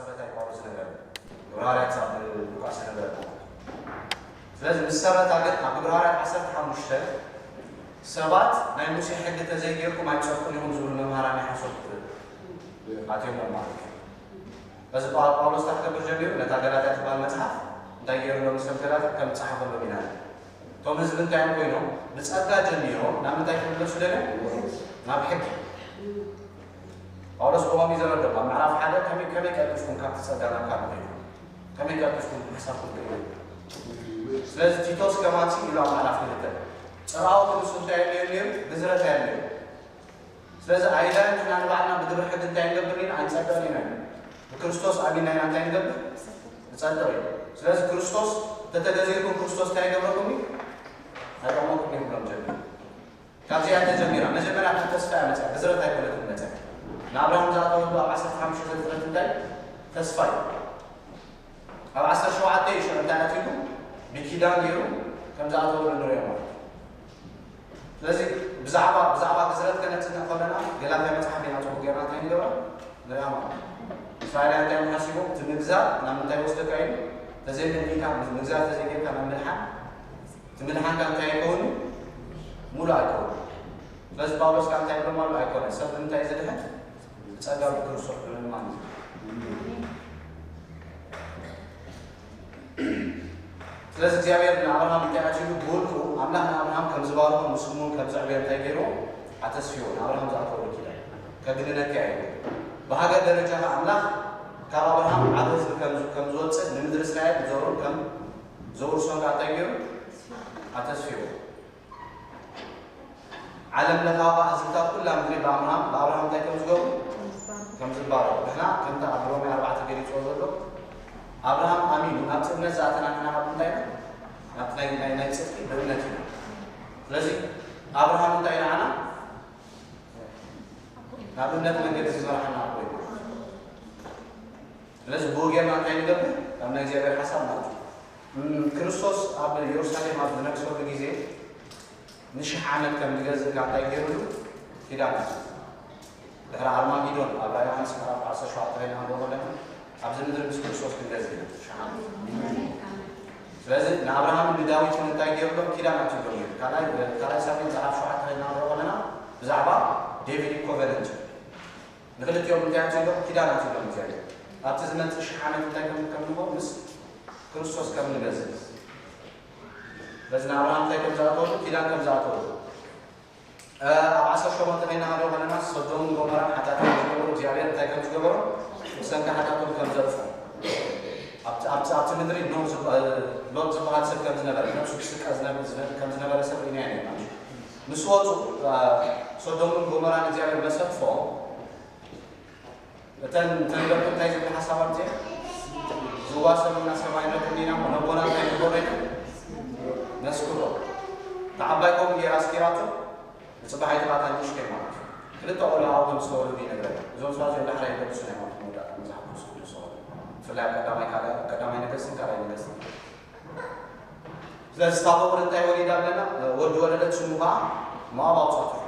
መሰረታዊ ጳውሎስ ነገር ግብረ ሃዋርያት ኣብ ሉቃስ ነገር። ስለዚ ምስ ሰረታ ግን ኣብ ግብረ ሃዋርያት ዓሰርተ ሓሙሽተ ሰባት ናይ ሙሴ ሕጊ ተዘይጌርኩም ኣይትጸድቁን ኢኹም ዝብሉ መምሃራን ናይ ሓሶት ኣትዮሞም ማለት እዩ። በዚ ጳው- ጳውሎስ እንታይ ክገብር ጀሚሩ? ነታ ገላትያ ትበሃል መጽሓፍ እንታይ ገይሩ ሎ? ምስ ገላትያ ከም ዝጸሓፈሎም ኢና። እቶም ህዝቢ እንታይ እዮም ኮይኖም? ብጸጋ ጀሚሮም ናብ ምንታይ ክምለሱ ደልዮም? ናብ ሕጊ። ጳውሎስ ብኦም እዩ ዘረዶም። ኣብ ምዕራፍ ሓደ ከመይ ከመይ ቀልጢፍኩም ካብቲ ጸጋ ናብ ካልእ ከይዱ? ከመይ ቀልጢፍኩም ሓሳብኩም ቀይሩ? ስለዚ ቲቶስ ከማንሲ ኢሉ ኣብ ምዕራፍ ክልተ ጸራዊ ክንሱ እንታይ የድልዮ ነይሩ? ግዝረት ኣየድልዮ። ስለዚ ኣይዳ ንሕና ንባዕልና ብግብሪ ሕጊ እንታይ ንገብር ኢና? ኣይንጸድቕን ኢና። ብክርስቶስ ኣሚንና ኢና እንታይ ንገብር? ንጸድቕ ኢና። ስለዚ ክርስቶስ እንተተገዚእኩም ክርስቶስ እንታይ ይገብረኩም እዩ? ኣይጠቕመኩም ይብሎም ጀሚሩ። ካብዚኣ ተጀሚራ መጀመርያ ካብ ተስፋ እያ መፅያ፣ ብዝረት ኣይኮነትን መፅያ። ንኣብርሃም ዝኣተወሉ ኣብ ዓሰርተ ሓሙሽተ ዘፍጥረት እንታይ ተስፋ እዩ። ኣብ ዓሰርተ ሸውዓተ እዩ ሽዑ እንታይ ኣትይሉ ብኪዳን ገይሩ ከም ዝኣተወሉ ንሪኦ ማለት እዩ። ስለዚ ብዛዕባ ብዛዕባ ግዝረት ከነፅንዕ ከለና ገላትያ መፅሓፍ ኢና ፅቡቅ ጌርና እንታይ ንገብራ ንሪኣ ማለት እዩ። እስራኤላውያን እንታይ እዮም ሓሲቦም? እቲ ምግዛእ ናብ ምንታይ ወስደካ እዩ? ተዘይመሊእካ ምግዛእ ተዘይጌርካ ናብ ምድሓን እቲ ምድሓንካ እንታይ ኣይከውን? ሙሉእ ኣይከውን። ስለዚ ጳውሎስ ካብ እንታይ ይብሎም ኣሎ? ኣይኮነ ሰብ እንታይ ዝድሕን ብጸጋ ብክርስቶስ ብምእማን እዩ። ስለዚ እግዚኣብሔር ንኣብርሃም እንታይ ኣትዩ? ብውልቁ ኣምላኽ ንኣብርሃም ከም ዝባርኾ ንስሙ እውን ከም ዘዕበዮ እንታይ ገይርዎ? ኣተስፍዎ። ንኣብርሃም ዝኣተወሉ ኪዳን ከግንነካ እዩ። ብሃገር ደረጃ ከ ኣምላኽ ካብ ኣብርሃም ዓብ ህዝቢ ከም ዝወፅእ ንምድሪ እስራኤል ንዘሩን ከም ዘውርሶም ከ እንታይ ገይሩ? ኣተስፍዎ። ዓለም ለኻዊ ህዝብታት ኩላ ምድሪ ብኣብርሃም ብኣብርሃም እንታይ ከም ዝገብሩ ከም ዝባረሩ ንሕና ከምቲ ኣብ ሮሜ ኣርባዕተ ገሊፅዎ ዘሎ ኣብርሃም ኣሚኑ ናብቲ እምነት ዝኣተና ንሕና ካብ እንታይ ኢና ናብቲ ናይ ናይ ናይ ፅድቂ ብእምነት ኢና። ስለዚ ኣብርሃም እንታይ ንዓና ናብ እምነት መንገዲ ዝመርሓና ኣቦ እዩ። ስለዚ ብኡ ጌርና እንታይ ንገብር ናብ ናይ እግዚኣብሔር ሓሳብ ማለት እዩ። ክርስቶስ ኣብ ኢየሩሳሌም ኣብ ዝነግሰሉ ግዜ ንሽሕ ዓመት ከም ዝገዝእ ካብ እንታይ ገይሩሉ ኪዳን እዩ። ድሕሪ ኣርማጊዶን ኣብ ራእይ ዮሃንስ ምዕራፍ ዓሰርተ ሸውዓተ ኮይና ንረኽቦ ኣለና። ኣብዚ ምድሪ ምስ ክርስቶስ ክንገዝእ ኢና ሽሕ ዓመት። ስለዚ ንኣብርሃምን ንዳዊትን እንታይ ገይሩሎም ኪዳን ኣትዩሎም እዩ። ካልኣይ ካልኣይ ሳሙኤል ምዕራፍ ሸውዓተ ኮይና ንረኽቦ ኣለና። ብዛዕባ ዴቪድ ኮቨነንት ንክልቲኦም እንታይ ኣትዩሎም ኪዳን ኣትዩሎም እግዚኣብሔር ኣብቲ ዝመፅእ ሽሕ ዓመት እንታይ ከም ከም ንኾን ምስ ክርስቶስ ከም ንገዝእ በዚ ንኣብርሃም እንታይ ከም ዝኣተወሉ ኪዳን ከም ዝኣተወሉ ኣብ ዓሰርተ ሸሞንተ ኮይና ክንሪኦ ከለና ሶዶምን ጎሞራን ሓጢኣት ከም ዝገበሩ እግዚኣብሔር እንታይ ከም ዝገበሩ ብሰንኪ ሓጢኣቶም ከም ዘጥፍኦም ኣብቲ ኣብቲ ኣብቲ ምድሪ ኖህ ዝበ- ሎጥ ዝበሃል ሰብ ከም ዝነበረ ነብሱ ክስቀ ዝነበ ዝነ- ከም ዝነበረ ሰብ ርኢናዮ ነርና። ምስ ወፁ ሶዶምን ጎሞራን እግዚኣብሔር መሰጥፎ እተን እተን ደቂ እንታይ ዝብል ሓሳብ ኣምፅኤ ዝዋሰኑና ሰብ ኣይንረክብን ኢና እሞ ነቦና እንታይ ንግበሮ ኢና ነስክሮ። እታ ዓባይ ከምኡ ገይራ ኣስኪራቶ ንፅባሕ ኣይትባታ ንእሽተይ ማለት እዩ። ክልተ ቆልዑ ኣብኡ ከም ዝተወለዱ ይነግረና። እዞም ሰባት እዚኦም ዳሕራይ ይገድሱ ናይ ማለት መወዳእታ መፅሓፍ ቅዱስ ክምልሶ ብፍላይ ኣብ ቀዳማይ ካልኣይ ቀዳማይ ነገስትን ካልኣይ ነገስትን ስለዚ እታ በቑል እንታይ ወሊዳ ኣለና? ወዲ ወለደት ስሙ ከዓ ሞኣብ ኣውጻእትሉ።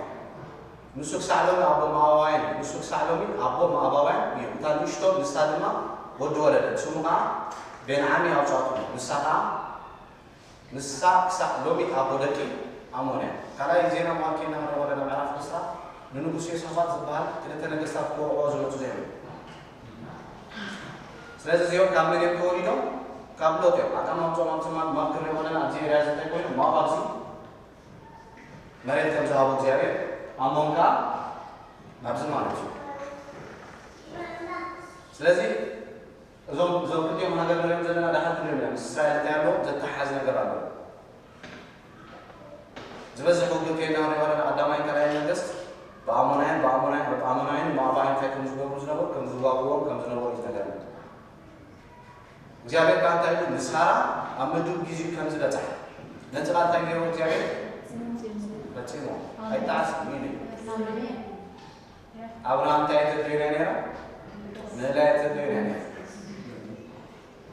ንሱ ክሳዕ ሎሚ ኣቦ ሞኣባውያን እዩ። ንሱ ክሳዕ ሎሚ ኣቦ ሞኣባውያን እዩ። እታ ንእሽቶ ንሳ ድማ ወዲ ወለደት ስሙ ከዓ ቤንዓሚ ኣውጻእትሉ። ንሳ ከዓ ንሳ ክሳዕ ሎሚ ኣቦ ደቂ ኣሞን እያ። ካልኣይ ዜና መዋል ኬና ክንረኽቦ ዘለና ምዕራፍ ዕስራ ንንጉስ ዮሳፋጥ ዝበሃል ክልተ ነገስታት ክወቕዕዎ ዝመፁ ዜና እዩ። ስለዚ እዚኦም ካብ መን እዮም ተወሊዶም? ካብ ሎጥ እዮም። ኣዳም ኣምፅኦም ኣብቲ ማብ ማብ ክንሪኦ ከለና ኣብዚ ኤርያ እዚ እንታይ ኮይኑ ማብ ኣብዚ መሬት ከም ዝሃቦ እግዚኣብሔር ኣሞን ከዓ ኣብዚ ማለት እዩ። ስለዚ እዞም እዞም ክልቲኦም ሃገር ንሪኦም ዘለና ደሓር ክንሪኦም ኢና ምስ እስራኤል እንታይ ኣለዎም ዘተሓሓዝ ነገር ኣለዎ። ዝበዝሕ ውግእ ከይና ንሪኦ ኣለና ቀዳማይን ካልኣይን ነገስት ብኣሞናውያን ብኣሞናውያን ብኣሞናውያን ሞኣባውያን እንታይ ከም ዝገብሩ ዝነበሩ ከም ዝዋግዎም ከም ዝነበሩ እዩ ዝነገረና። እግዚኣብሔር ከዓ እንታይ ኢሉ ንሳራ ኣብ ምድብ ግዜኡ ከም ዝበፅሓ ነቲ ቃል እንታይ ገይርዎ እግዚኣብሔር ፈፂሞ ኣይጣዕስ ሚሉ ኣብርሃም እንታይ ተድልዩና ነይራ ንእላይ ተድልዩና ነይራ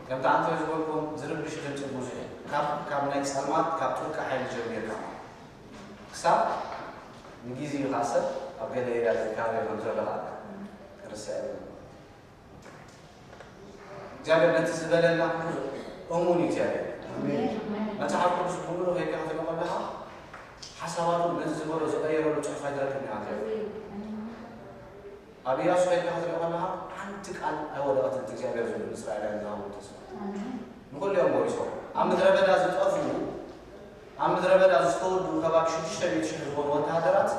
ከምቲ ኣንተ ዝበልኩም ዝርብሽ ድምፂ ብዙሕ እዩ ካብ ካብ ናይ ፀልማት ካብ ጥልቂ ሓይሊ ጀሚርካ ክሳብ ንግዜኡ ከዓ ሰብ ኣብ ገለ ኤርያ ዝካበ ከም ዘሎ ከዓ ክርስያ እግዚኣብሔር ነቲ ዝበለና እሙን እዩ እግዚኣብሔር። መጽሓፍ ቅዱስ ብምሉእ ከይድካ ክትሪኦ ከለኻ ሓሳባቱ ነቲ ዝበሎ ዝቐየረሉ ጽሑፍ ኣይትረክብን ኢኻ። ኣብ ኢያሱ ከይድካ ክትሪኦ ከለኻ ሓንቲ ቃል ኣይወደቐትን፣ እቲ እግዚኣብሔር ዝብሉ ንእስራኤላውያን ዝሃቦም ተስፋ። ንኹሉ እዮም ወሪሶም። ኣብ ምድረ በዳ ዝጠፍኡ፣ ኣብ ምድረ በዳ ዝተወዱ ከባቢ ሽዱሽተ ሚእቲ ሽሕ ዝኾኑ ወተሃደራት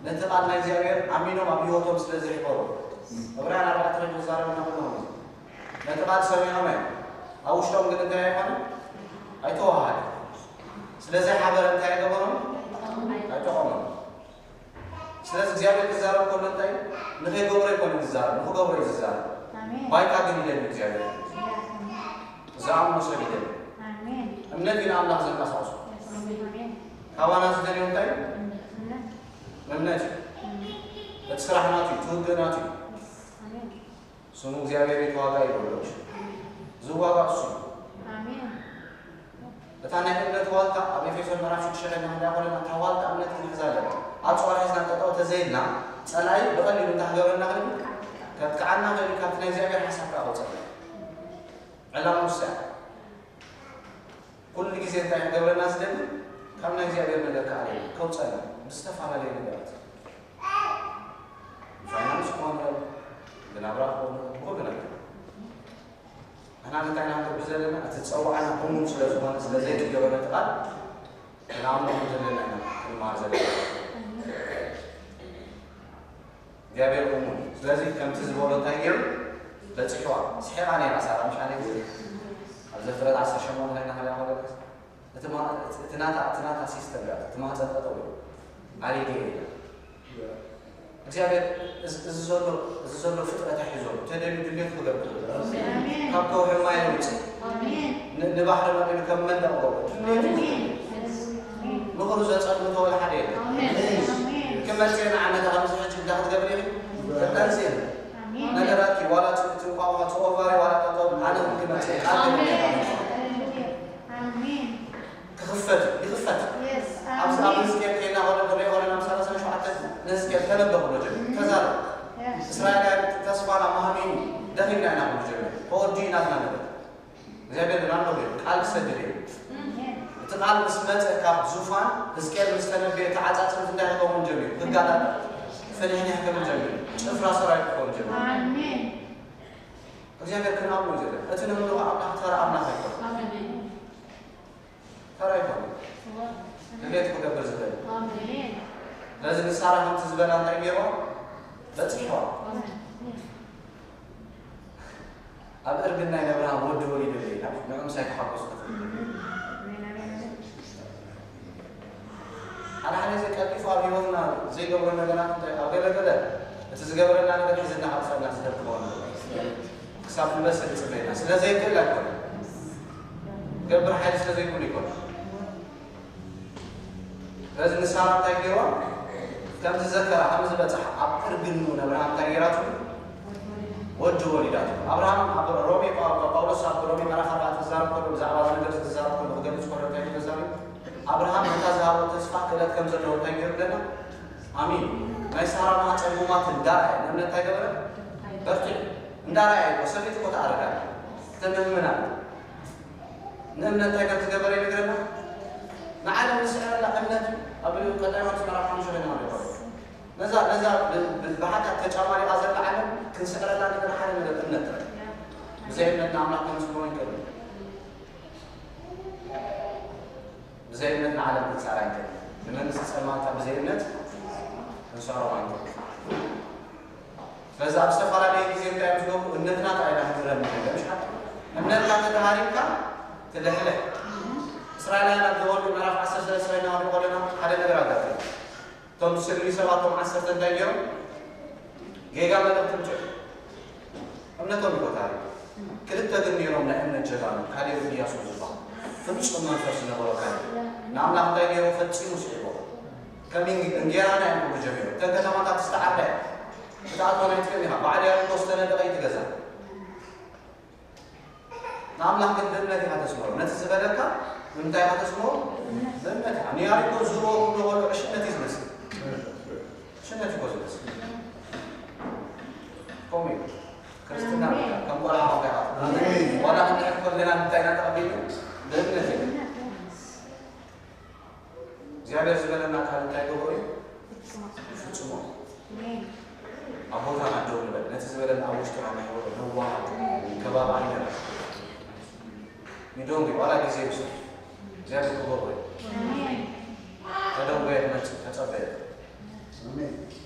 ነቲ ቃል ናይ እግዚኣብሔር ኣሚኖም ኣብ ህይወቶም ስለ ዘሕፈሩ፣ ዕብራውያን ኣርባዕተ ክዛረብ እናበሉ ነቲ ቃል ሰሚዖም እዮም። ኣብ ውሽጦም ግን እንታይ ኣይኮነ? ኣይተዋሃደ። ስለዚ ሓበረ እንታይ ኣይገበሮም? ኣይጠቐሞም። ስለዚ እግዚኣብሔር ክዛረብ ከሎ እንታይ ንኸይገብሮ ኣይኮነን ዝዛረብ፣ ንኽገብሮ እዩ ዝዛረብ። ባይታ ግን ይደሊ እግዚኣብሔር። ዝኣምኖ ሰብ ይደሊ። እምነት እዩ ንኣምላኽ ዘንቀሳቕሶ። ካባና ዝደልዮ እንታይ እዩ? እምነት እዩ። እቲ ስራሕ ናቱ እዩ፣ እቲ ውግእ ናቱ እዩ። ስሙ እግዚኣብሔር እዩ፣ ተዋጋኢ ይበሎ። ዝዋጋእ እሱ እዩ። ኣሜን። እታ ናይ እምነት ዋልታ ኣብ ኤፌሶን ምዕራፍ ሽዱሽተ ከይድና ክንሪኣ ከለና፣ እታ ዋልታ እምነት ክንሕዛ ኣለና። ኣጽዋር ሒዝና ጠጠው ተዘይልና፣ ጸላኢ ብቐሊሉ እንታይ ክገብረና ክእል? ከጥቅዓና ክእል፣ ካብቲ ናይ እግዚኣብሔር ሓሳብ ከኣ ከውጸና። ዕላማ ውሳኔ። ኩሉ ግዜ እንታይ ክገብረና ዝደሊ? ካብ ናይ እግዚኣብሔር ነገር ከኣ ከውጸና ብዝተፈላለየ ነገራት። ብፋይናንስ ክኾን ይኽእል፣ ብናብራ ክኾን ይኽእል፣ ብኹሉ ነገር። ንሕና ግን እንታይ ኢና ክንገብር ዘለና? እቲ ዝጸዋዕና እሙን ስለ ዝኾነ፣ ስለ ዘይቅየሮ ነቲ ቃል፣ ክንኣምኖ ከም ዘለና ኢና ክንመሃር ዘለና። እግዚኣብሔር እሙን እዩ። ስለዚ ከምቲ ዝበሎ እንታይ ገይሩ? በጺሕዋ። ስሒቓ ነይራ ሳራ፣ ምሽ ኣነ ግዜ። ኣብ ዘፍጥረት ዓሰርተ ሸሞንተ ከይድና ክንሪኣ ከለና፣ እቲ ማ-፣ እቲ ናታ፣ እቲ ናታ ሲስተም እያ፣ እቲ ማህፀን ጠጠው ኢሉ። ኣሪገ ኢላ። እግዚኣብሔር እዚ፣ እዚ ዘሎ፣ እዚ ዘሎ ፍጥረት ኣሒዞ፣ ተደልዩ ድሌቱ ክገብር። ካብ ከውሒ ማይ የምጽእ። ን-፣ ንባሕሪ መቒሉ ከም መንደቕ ገብሮ። ድሌቱ ክገብር። ምኽሩ ዘጸልምቶ ወላ ሓደ የለን። ክመጽእ ንዓመታ ከምዚ ሕጂ እንዳ ክትገብር ኢኺ? ክጠንስ የለን። ነገራት ዋላ እቲ እንቋቑሖ፣ እቲ ኦቫሪ ዋላ ጠጠው፣ ኣነ ክመጽእ ቃል ክመጽእ። ክኽፈት እዩ፣ ይኽፈት። ኣብዚ ኣብ ሕዝቅኤል ከይድና ከሎ ክንሪኦ ከለና፣ ኣብ ሰላሳ ሸውዓተ ንሕዝቅኤል ተነበ ክብሎ ጀሚሩ። ተዛረብ። እስራኤላውያን ተስፋና ማህሚኑ ደኺምና ኢና ክብሉ ጀሚሩ። ተወዲኡ ናትና ነገር። እግዚኣብሔር ግን ኣሎ እዩ፣ ቃል ክሰድድ እዩ። እቲ ቃል ምስ መጸ ካብ ዙፋን ሕዝቅኤል ምስ ተነበየ፣ እቲ ዓጻጽምት እንታይ ክኸውን ጀሚሩ? ክጋዳዳእ፣ ፍንሕንሕ ክብል ጀሚሩ። ጭፍራ ሰራዊት ክኸውን ጀሚሩ። ኣሜን። እግዚኣብሔር ክንኣምኖ እዩ ዘለና። እቲ ነምልኾ ኣምላኽ ተራ ኣምላኽ ኣይኮነን። ኣሜን። ተራ ኣይኮነን። ድሌት ክገብር ዝኽእል። ኣሜን። ስለዚ ንሳራ ከምቲ ዝበላ እንታይ ገይርዋ? በጺሕዋ። ኣሜን። ኣብ እርግናይ ነብርሃም ወዲ ወሊደለይ ኢላ፣ ንዑ ምሳይ ተሓጎሱ ክትብል። ኣሜን፣ ኣሜን፣ ኣሜን። ሓደ ሓደ ግዜ ቀልጢፉ ኣብ ህይወትና ዘይገብሮ ነገራት እንታይ፣ ኣብ ገለ ገለ እቲ ዝገበረና ነገር ሒዝና ካብ ጸና ዝደክመ ክሳብ ንበስል ይጽበየና። ስለ ዘይክእል ኣይኮነን። ገብር ሓይሊ ስለ ዘይብሉ ይኮነን። ስለዚ ንሳራ እንታይ ገይርዋ? ከም ዝዘከራ፣ ከም ዝበጽሓ ኣብ እርግኑ ነብርሃም እንታይ ገይራቱ? ወዲ ወሊዳቱ። ኣብርሃም ኣብ ሮሜ፣ ጳው-፣ ጳውሎስ ኣብ ሮሜ ምዕራፍ ኣርባዕተ ክዛረብ ከሎ፣ ብዛዕባ እዚ ነገር ክዛረብ ከሎ ክገልጽ ከሎ እንታይ እዩ ተዛሪቡ? ኣብርሃም ነታ ዝሃቦ ተስፋ ክእለት ከም ዘለዎ እንታይ ገይሩ ኣለና? ኣሚን። ናይ ሳራ ማህፀን ሙማት እንዳረኣየ ንእምነት እንታይ ገበረ? በርቲዑ። እንዳረኣየ እኮ ሰበይቲ እኮ ተኣረዳ። ተምህምና። ንእምነት እንታይ ከም ዝገበረ ይነግረና። ንዓለም ንስዕረላ እምነት እዩ። ኣብ ቀዳማይ ዮሃንስ ምዕራፍ ሓሙሽተ ከይድና ንሪኦ። ነዛ፣ ነዛ ብ-፣ ብ-፣ ብሓጢኣት ተጫማሊቓ ዘላ ዓለም ክንስዕረላ ንግበር ሓደ ነገር እምነት ጥራይ። ብዘይ እምነት ንኣምላኽ ከነስምሮ ኣይንክእልን። ብዘይ እምነት ንዓለም ክንስዕራ ኣይንክእልን። ንመንግስቲ ጸልማት ብዘይ እምነት ክንስዕሮም ኣይንክእልን። ስለዚ ኣብ ዝተፈላለየ ግዜ እንታይ እዮም ዝገብሩ? እምነትና እንታይ ኢና ክንረም ነገር፣ ምሽ ሓቂ? እምነትካ ተተሃሪምካ ትልሕልሕ። እስራኤላውያን ኣብ ዘወርዱ ምዕራፍ ዓሰርተ ሰለስተ ከይድና ክንሪኦ ከለና ሓደ ነገር ኣጋጠመ። እቶም ስእሊ ሰባት እቶም ዓሰርተ እንታይ ገይሮም? ጌጋ መልእኽቲ ምጽኡ። እምነቶም እዩ ተሃሪሙ። ክልተ ግን ነይሮም ናይ እምነት ጀጋኑ፣ ካሌብን ኢያሱን ዝበሃሉ። ፍጹም መንፈስ ዝነበሮ ካሌብ። ንኣምላኽ እንታይ ገይሩ? ፈጺሙ ስዒቦ። ከም እንጌ-፣ እንጌራና እዮም ክብሉ ጀሚሮም። እተን ከተማታት ዝተዓርዳ እየን። ክትኣትወን ኣይትኽእልን ኢኻ። ባዕሉ ያሪኮ ዝተነደቐ እዩ እቲ ገዛ። ንኣምላኽ ግን ብእምነት ኢኻ ተስምሮ። ነቲ ዝበለካ ብምንታይ ኢኻ ተስምሮ? ብእምነት ኢኻ። ንያሪኮ ዙርዎ ክብሎ ከሎ ዕሽነት እዩ ዝመስል። ዕሽነት እኮ ዝመስል። ከምኡ እዩ። ክርስትና በቃ ከም ቆልዓ ኾንካ ኢኻ። ዋላ ክንድሕር ከለና እንታይ ኢና ተቐቢልና? ብእምነት ኢና። እግዚኣብሔር ዝበለና ቃል እንታይ ገብሮ እዩ? ይፍጽሞ። ኣብ ቦታና ደው ንበል። ነቲ ዝበለና ኣብ ውሽጥና ነሕብሮ፣ ነዋሃዶ፣ ከባቢ ኣይነራሽ። You don't give፣ ዋላ ግዜ ይውሰድ። እግዚኣብሔር ክቡር እዩ። ተደወየ ትመጽእ፣ ተጸበየ።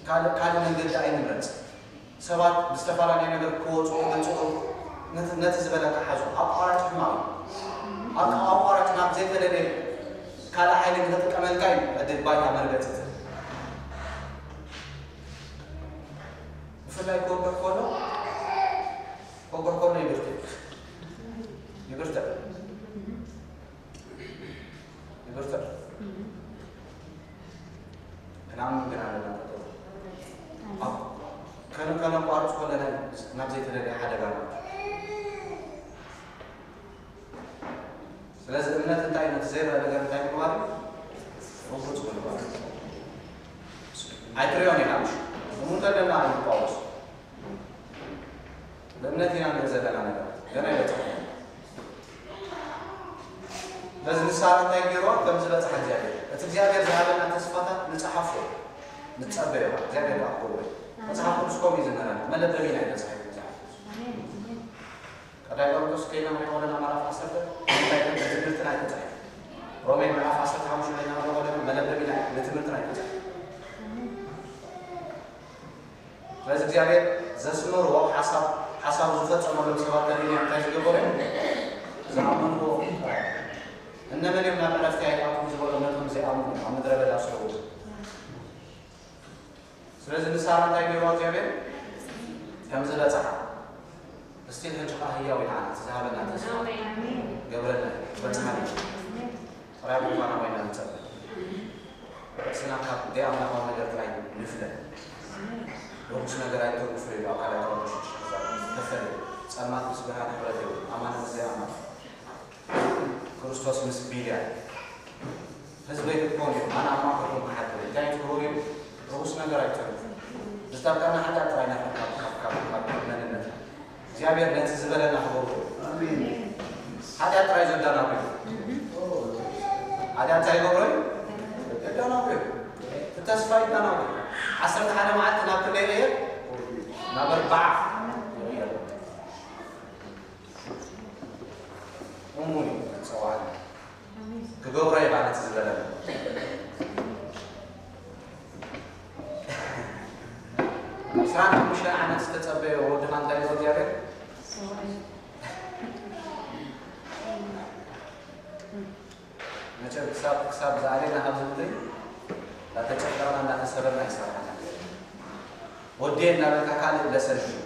ካልእ፣ ካልእ መንገዲ ኣይንምረጽ። ሰባት ብዝተፈላለየ ነገር ክወጹ፣ ክመጽኡ፣ ነቲ፣ ነቲ ዝበለካ ሓዞ። ኣቋራጭ ሕማቕ እዩ። ኣቋ-፣ ኣቋራጭ ናብ ዘይተደለየ ካልእ ሓይሊ ንኽጥቀመልካ እዩ ዕድል ባይታ መርገጽ። ብፍላይ ክወግሕ ከሎ፣ ክወግሕ ከሎ ይብርትዕ። ይብርትዕ። ይብርትዕ። ክንኣምን ግን ኣለና። ኣብ ከነ-፣ ከነቋርጽ ከለና ናብ ዘይተደለየ ሓደጋ ንኣቱ። ስለዚ እምነት እንታይ እዩ? ነቲ ዘይረአ ነገር እንታይ ምግባር እዩ? ርጉጽ ምግባር። ኣይትርእዮን ኢኻ። እሙን ተለና እዩ ጳውሎስ። ብእምነት ኢና ንርኢ ዘለና ነገር ገና ኣይበጽሐን። በዚ ንስሓ እንታይ ገይርዋ? ከም ዝበጽሐ እግዚኣብሔር፣ እቲ እግዚኣብሔር ዝሃበና ተስፋታት ንጽሓፎ፣ ንጸበዮ። እግዚኣብሔር ከዓ ክቡር እዩ። መጽሓፍ ቅዱስ ከምኡ እዩ ዝምህረና። መለበሚና እዩ መጽሓፍ ቅዱስ። ቀዳይ ቆሮንቶስ ከይና ንሪኦ ዘለና ምዕራፍ ዓሰርተ እንታይ ከም ትምህርትና እዩ ተጻሒፉ። ሮሜ ምዕራፍ ዓሰርተ ሓሙሽተ ከይና ንሪኦ ዘለና መለበሚና እዩ፣ ንትምህርትና እዩ ተጻሒፉ። ስለዚ እግዚኣብሔር ዘስመርዎ ሓሳብ፣ ሓሳቡ ዝፈጸመሎም ሰባት ተሪእና እንታይ ዝገበሩ እዮም? ዝኣመንዎ ጥራይ። እነመን እዮም ናብ ዕረፍቲ ኣይኣትዉን ዝበሎም? ነቶም ዘይኣምኑ እዮም፣ ኣብ ምድረ በዳ ዝሰውኡ። ስለዚ ንሳራ እንታይ ገይርዋ እግዚኣብሔር? ከም ዝበጽሓ። እስቲል ሕጂ ኸዓ ህያው ኢና፣ እቲ ዝሃበና ተስፋ ኣሜን። ገብረና፣ በጽሓና። ጥራይ ኣብ ዙፋና ኮይና ንጸበ። ርእስና ካብ ደይ ኣምላኻዊ ነገር ጥራይ ንፍለ። ርኹስ ነገር ኣይተርጉፉ ይብል ኣብ ካልኣይ ቆሮንቶስ ሽዱሽተ ክዛረብ። ተፈለ። ጸልማት ምስ ብርሃን ሕብረት የብሉን። ኣማን ምስ ዘይኣማን። ክርስቶስ ምስ ቢልያ። ህዝበይ ክትኮኑ ኢኹም፣ ኣነ ኣብ ማእከልኩም ክሓድር እየ። እንታይ ትገብሩ እዩ? ርኹስ ነገር ኣይትርፉ። ዝጠርቀና ሓጢኣት ጥራይ ኢና ካብ፣ ካብ፣ ካብ፣ ካብ መንነትና። እግዚኣብሔር ነቲ ዝበለና ክገብሮ እዩ። ኣሜን። ሓጢኣት ጥራይ ዘዳናጉ እዩ። ሓጢኣት እንታይ ይገብሮ እዩ? ዘዳናጉ እዩ። እቲ ተስፋ ይዳናጉ እዩ። ዓሰርተ ሓደ መዓልቲ ናብ ክንደይ ይቕየር? ናብ ኣርባዓ ይቕየር። እሙን እዩ፣ ጸዋዕና። ክገብሮ እዩ ማለት ዝበለና። ዕስራን ሓሙሽተን ዓመት ዝተጸበየ ወድኻ እንታይ ይብሎ እግዚኣብሔር? መቸም ክሳብ፣ ክሳብ ዝኣለና ኣብዚ ምድሪ እንዳተጨፈርና እንዳተሰበርና ይሰርሓና። ወዲየ እንዳበልካ ካልእ ለሰን እዩ።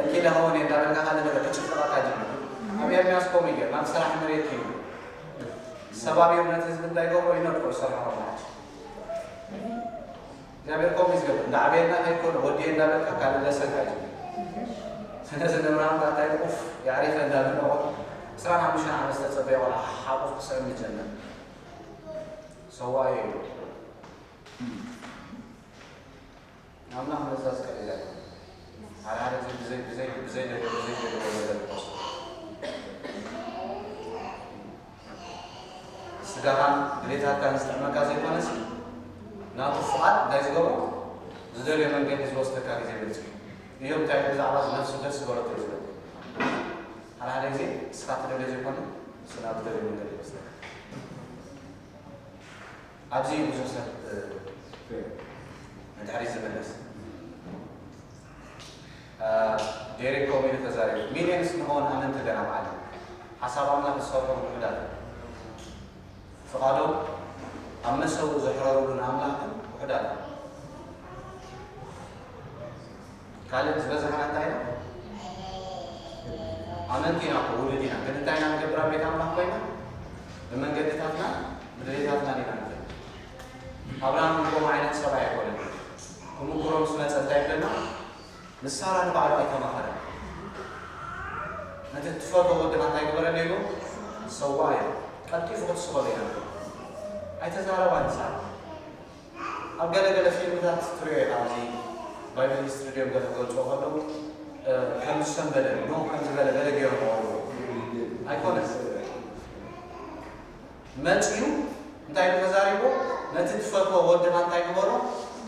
እኪ ለኸውን እንዳበልካ ካልእ ነገር ክጭፍለቐካ ጅምር። ኣብ ኤርምያስ ከምኡ እዩ ገይሩ፣ ናብ ስራሕ መሬት እዩ። ሰባቢሩ ነቲ ህዝቢ እንታይ ገብሮ? ይነድቆ፣ ይሰርሖ ማለት እዩ። እግዚኣብሔር ከምኡ እዩ ዝገብር። እንዳዕበየና ከይድ ከሎ ወዲየ እንዳበልካ ካልእ ለሰን እዩ ጅምር። ስለዚ ንብርሃን እንታይ ኡፍ፣ የዕሪፈ እንዳበለ ቆልዓ፣ ዕስራን ሓሙሽተን ዓመት ዝተጸበየ ቆልዓ ሓቁፍ ክስዕም ይጀምር። ሰዋእ እዩ። ኣምላኽ ምእዛዝ ቀሊል ኣይኮነን። ሓደ ሓደ ግዜ ብዘይ፣ ብዘይ፣ ብዘይ ደልዮ፣ ብዘይ ደልዮ ነገር ይወስዶ። ስጋኻን ድሌታትካን ዝጥዕመካ ዘይኮነስ፣ ናቱ ፍቓድ እንታይ ዝገብሮ? ዝደልዮ መንገዲ ዝወስደካ ግዜ ይበጽሕ እዩ። እዮም እንታይ ብዛዕባ እዚ ነፍሱ ደስ ዝበለቶ እዩ ዝብል። ሓደ ሓደ ግዜ ንስኻ ትደልዮ ዘይኮነ፣ ንሱ ናብ ዝደልዮ መንገዲ ይወስደካ። ኣብዚ ብዙሕ ሰብ፣ እ፣ ንድሕሪት ዝምለስ። እ፣ ዴሪክ ከምኡ ኢሉ ተዛሪቡ። ሚልዮንስ ንኸውን ኣመንቲ ኣለና ኣብ ዓለም። ሓሳብ ኣምላኽ ዝሰርሑ ውሑዳት እዮም። ፍቓዶም ኣብ መሰውኡ ዘሕረሩሉ ንኣምላኽ ግን ውሑዳት እዮም። ካልእ ዝበዝሓና እንታይ ኢና? ኣመንቲ ኢና እኮ፣ ውሉድ ኢና። ግን እንታይ ኢና ንገብር ኣብ ቤት ኣምላኽ ኮይና? ብመንገድታትና፣ ብድሌታትና ኢና ንኸይድ። ኣብርሃም እውን ከምኡ ዓይነት ሰብኣይ ኣይኮነን። ክምኩሮ ምስ መጸ እንታይ ይብለና? ንሳራ ንባዕሉ ኣይተማኸረን። ነቲ እትፈትዎ ወድኻ እንታይ ግበረለይ ኢሉ? ሰውኣዮ። ቀልጢፉ ክትስቐሎ ኢና ንብል። ኣይተዛረባን ሳራ። ኣብ ገለ ገለ ፊልምታት ትሪኦ ኢኻ፣ ኣብዚ ባይብል ሂስትሪ ድዮም ገለ ክገልጽዎ ከለዉ፣ እ፣ ከም ዝሰንበደ ኖ ከም ዝበለ ገለ ገይሮም ኣለዉ። ኣይኮነን። መጺኡ እንታይ ኢሉ ተዛሪቡ? ነቲ ትፈትዎ ወድኻ እንታይ ግበሮ?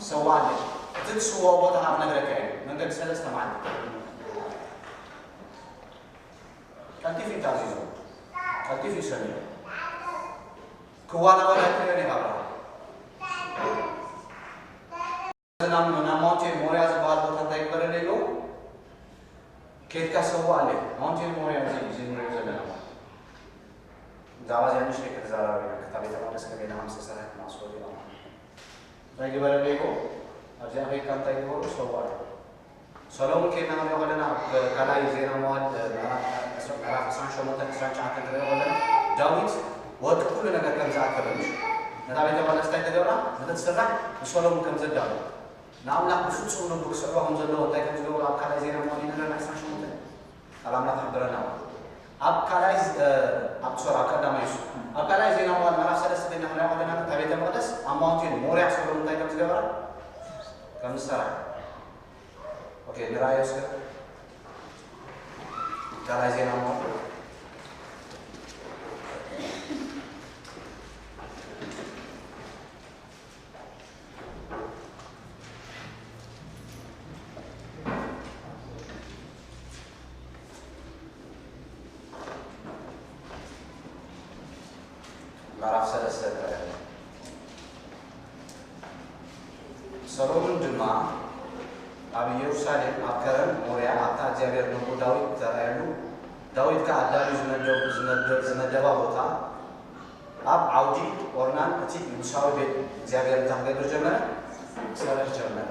ሰዋኣለይ። እቲ ትስውኦ ቦታ ከዓ ክነግረካ እዩ። መንገዲ ሰለስተ መዓልቲ። ቀልጢፉ እዩ ታዚዙ። ቀልጢፉ እዩ ሰሚዑ። ክዋላወል ኣይትርእዮን ኢኻ ኣብርሃም። ናብ ናብ ማውንቴን ሞርያ ዝበሃል ቦታ እንታይ ግበረለይ ኢልዎ? ኬድካ ሰዋኣለይ። ማውንቴን ሞርያ እዚ እዚ ንሪኦ ዘለና ማለት እዩ። ብዛዕባ እዚኣ ንእሽተይ ክንዛረብ ኢና። ክታ ቤተ መቅደስ ከመይ ኢልና ከም ዝተሰርሐት ማስወድ ኢና ማለት እዩ። እንታይ ግበረለይ ኢልዎ? ኣብዚኣ ኬድካ እንታይ ግበሩ? ሰዋኣለይ። ሰሎሙን ኬድና ክንሪኦ ከለና ኣብ ካልኣይ ዜና መዋዕል ምዕራፍ ዕስራን ሸሞንተን ዕስራን ትሽዓተን ክንሪኦ ከለና ዳዊት ወርቂ ኩሉ ነገር ከም ዝኣከበ ምሽ ነታ ቤተ መቅደስ እንታይ ተገብራ ንክትስራሕ ንሰሎሙን ከም ዘዳሉ ንኣምላኽ ብፍጹም ልቡ ክስዕቦ ከም ዘለዎ እንታይ ከም ዝገበሩ ኣብ ካልኣይ ዜና መዋዕል ይነግረና ዕስራን ሸሞንተን ቃል ኣምላኽ ይሕብረና። ኣብ ካልኣይ ዝ- እ፣ ኣብ ሶሪ ኣብ ቀዳማይ ሱ ኣብ ካልኣይ ዜና መዋዕል ምዕራፍ ሰለስተ ዜና ክንሪኦ ከለና እታ ቤተ መቅደስ ኣብ ማውንቴን ሞርያ ሰሎሙን እንታይ ከም ዝገበራ ከም ዝሰራ ኦኬ ንራእዮ እስከ ካልኣይ ዜና መዋዕል ምዕራፍ ሰለስተ ንርአ። ሰሎሙን ድማ ኣብ ኢየሩሳሌም ኣብ ከረን ሞርያ ኣብታ እግዚኣብሔር ነቦ ዳዊት ዝተራእየሉ ዳዊት ከኣ ኣዳልዩ ዝመደቡ- ዝመደ- ዝመደባ ቦታ ኣብ ዓውዲ ኦርናን እቲ ንጉሳዊ ቤት እግዚኣብሔር እንታይ ክገብር ጀመረ? ክሰርሕ ጀመረ።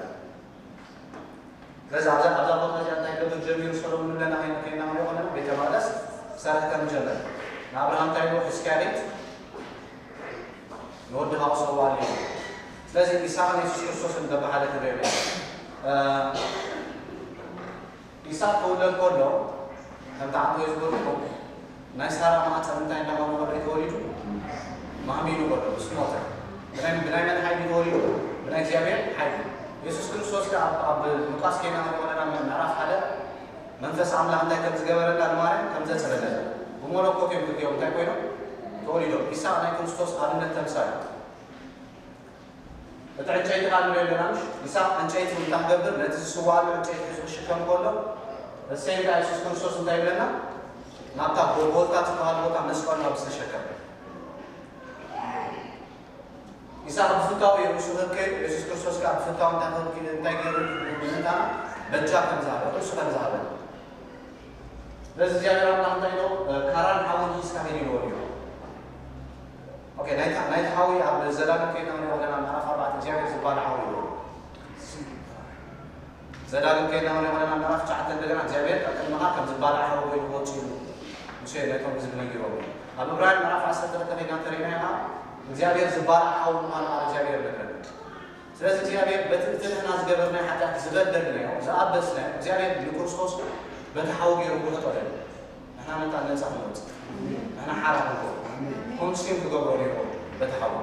ስለዚ ኣብዛ ኣብዛ ቦታ እዚኣ እንታይ ክገብር ጀሚሩ ሰሎሙን ንብለና ከይና ከይና ንሪኦ ከለና ቤተ መቅደስ ክሰርሕ ከም ጀመረ ንኣብርሃም እንታይ ኢልዎ? ሕዝቅያ ቤት ንወድኻ ክሰዋሉ እዩ። ስለዚ ኢሳቕን የሱስ ክርስቶስን በብሓደ ክንሪኦ ኢና። እ፣ ኢሳቕ ክውለድ ከሎ ከምቲ ዓንተወይ ዝበልኩ ናይ ሳራ ማዕፀን እንታይ እንዳኾነ ከሎ እዩ ተወሊዱ? ማህሚኑ ከሎ ምስ ሞተ ብናይ ብናይ መን ሓይሊ ተወሊዱ? ብናይ እግዚኣብሔር ሓይሊ። የሱስ ክርስቶስ ከኣ ኣብ ኣብ ሉቃስ ከይና ንሪኦ ከለና ምዕራፍ ሓደ መንፈስ ኣምላኽ እንታይ ከም ዝገበረላ ንማርያም ከም ዘጽለለላ ብመለኮት እዮም ክልቲኦም እንታይ ኮይኖም ተወሊዶም። ኢሳቕ ናይ ክርስቶስ ኣብነት ተምሳል እዩ። እቲ ዕንጨይቲ ቃል ንሪኦ ኣለና ምሽ? ኢሳቕ ዕንጨይቲ እንታይ ክገብር ነቲ ዝስዋኣሉ ዕንጨይቲ ሒዙ ክሽከም ከሎ እሰይ እንታይ የሱስ ክርስቶስ እንታይ ይብለና? ናብታ ጎልጎልታ ትበሃል ቦታ መስቀሉ ናብ ዝተሸከመ ኢሳቕ ብፍታው እዩ ርእሱ ክህብ ከይዱ፣ የሱስ ክርስቶስ ከኣ ብፍታው እንታይ ክህብ እንታይ ገይሩ ንምንታና በጃ ከም ዝሃበ፣ ርእሱ ከም ዝሃበ። ስለዚ እግዚኣብሔር ኣምላኽ እንታይ ኢሉ፣ "ካራን ሓዊ ሒዝካ ሂድ" ኢልዎ እዩ። ኦኬ፣ ናይታ ናይቲ ሓዊ ኣብ ዘዳግም ከይድና ንሪኦ ኣለና፣ ምዕራፍ ኣርባዕተ እግዚኣብሔር ዝባል ሓዊ ኢልዎ። ዘዳግም ከይድና ክንሪኦ ከለና ምዕራፍ ትሽዓተ እንደገና እግዚኣብሔር ኣብ ቅድመኻ ከም ዝባላዕ ሓዊ ኮይኑ ክወጽእ ኢሉ ሙሴ ነቶም ህዝቢ ነጊሮም እዩ። ኣብ ዕብራውያን ምዕራፍ ዓሰርተ ክልተ ከይድና እንተሪእናዮ ከዓ እግዚኣብሔር ዝባላዕ ሓዊ ምዃኑ ቃል እግዚኣብሔር ይነግረና። ስለዚ እግዚኣብሔር በቲ እቲ ንሕና ዝገበርናዮ ሓጢኣት ዝበደልናዮ ዝኣበስናዮ እግዚኣብሔር ንክርስቶስ በቲ ሓዊ ገይሩ ክውሕጦ ደሊ። ንሕና ምንታ ነፃ ክንወፅእ ንሕና ሓራ ክንከውን ኮንሱም ክገብሮ ነይርዎ በቲ ሓዊ።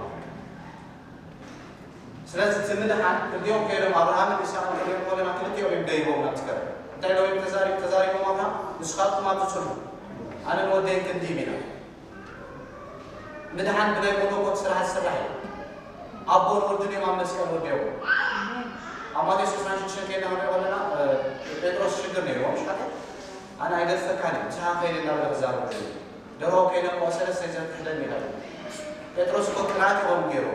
ስለዚ እቲ ምድሓን ክልቲኦም ከይዶም ኣብርሃምን ይስሐቅን ክሪኦም ከለና ክልቲኦም እዮም ደይቦም ናብቲ ከረን። እንታይ ኢሎም እዮም ተዛሪ- ተዛሪቦም ኣብርሃም ንስኻትኩም ኣብዚ ጽንሑ ኣነ ንወደይን ክንድይም ኢና። ምድሓን ብናይ መለኮት ስራሕ ዝስራሕ እዩ። ኣቦን ወድን እዮም ኣብ መስቀል ወዲኦም። ኣብ ማቴዎስ ዕስራን ሽዱሽተን ከይድና ክንሪኦ ከለና እ፣ ጴጥሮስ ሽግር ነይርዎ ምሽ ሓጢኣት ኣነ ኣይገድፈካን እየ ምሳኻ ከይደ እናበለ ክዛረብ ደርሆ ከይነቆ ሰለስተ ይዘርግሕለኒ ኢላ። ጴጥሮስ እኮ ቅንኣት ይኾኑ ገይሩ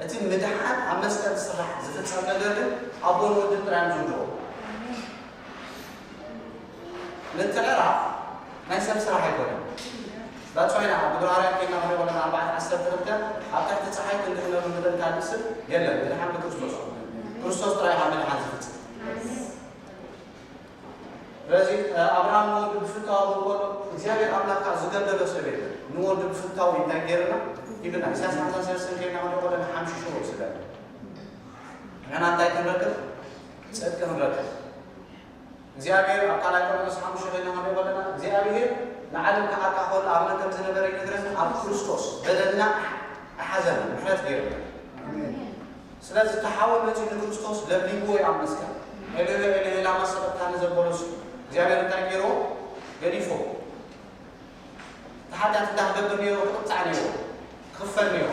እቲ ምድሓን ኣብ መስቀል ዝስራሕ ዝፍጸም ነገር ግን ኣቦን ወድን ጥራይ እዮም ዝውድኦ። ምትዕራፍ ናይ ሰብ ስራሕ ኣይኮነን። ዳጽዋይና ኣብ ግብረ ሃዋርያት ከይድና ክንሪኦ ከለና ኣርባዕተ ዓሰርተ ክልተ ኣብ ትሕቲ ፀሓይ ክንድሕነሉ ንኽእል ካልእ ስም የለን ምድሓን ብክርስቶስ ክርስቶስ ጥራይ ካብ ምድሓን ዝፍጽም። ስለዚ ኣብርሃም ንወዱ ብፍታው ከሎ እግዚኣብሔር ኣምላክ ከዓ ዝገደሎ ሰብ የለን። ንወዱ ብፍታው እንታይ ገይርና ይብልና ኢሳያስ ሓምሳን ሰለስተን ከይና ክንሪኦ ከለና ሓምሽሽዎ ስለ ንሕና እንታይ ክንረክብ? ፅድቂ ክንረክብ። እግዚኣብሔር ኣብ ካልኣይ ቆሮንቶስ ሓሙሽተ ከይና ክንሪኦ ከለና እግዚኣብሔር ንዓለም ክዓርቃ ከሎ ኣብ መን ከም ዝነበረ ይነግረና። ኣብ ክርስቶስ በደልና ኣሓዘና ምሕረት ገይርና። ስለዚ እቲ ሓወ መጺኡ ንክርስቶስ ለብሊብዎ እዩ ኣብ መስቀል። ኤሎሄ ኤሎሄ ላማ ሰበቅታኒ ዘበሎ እሱ። እግዚኣብሔር እንታይ ገይሩ? ገዲፎ። እቲ ሓጢኣት እንታይ ክገብር ነይሩ? ክቕፃዕ ነይሩ። ክኽፈል ነይሩ።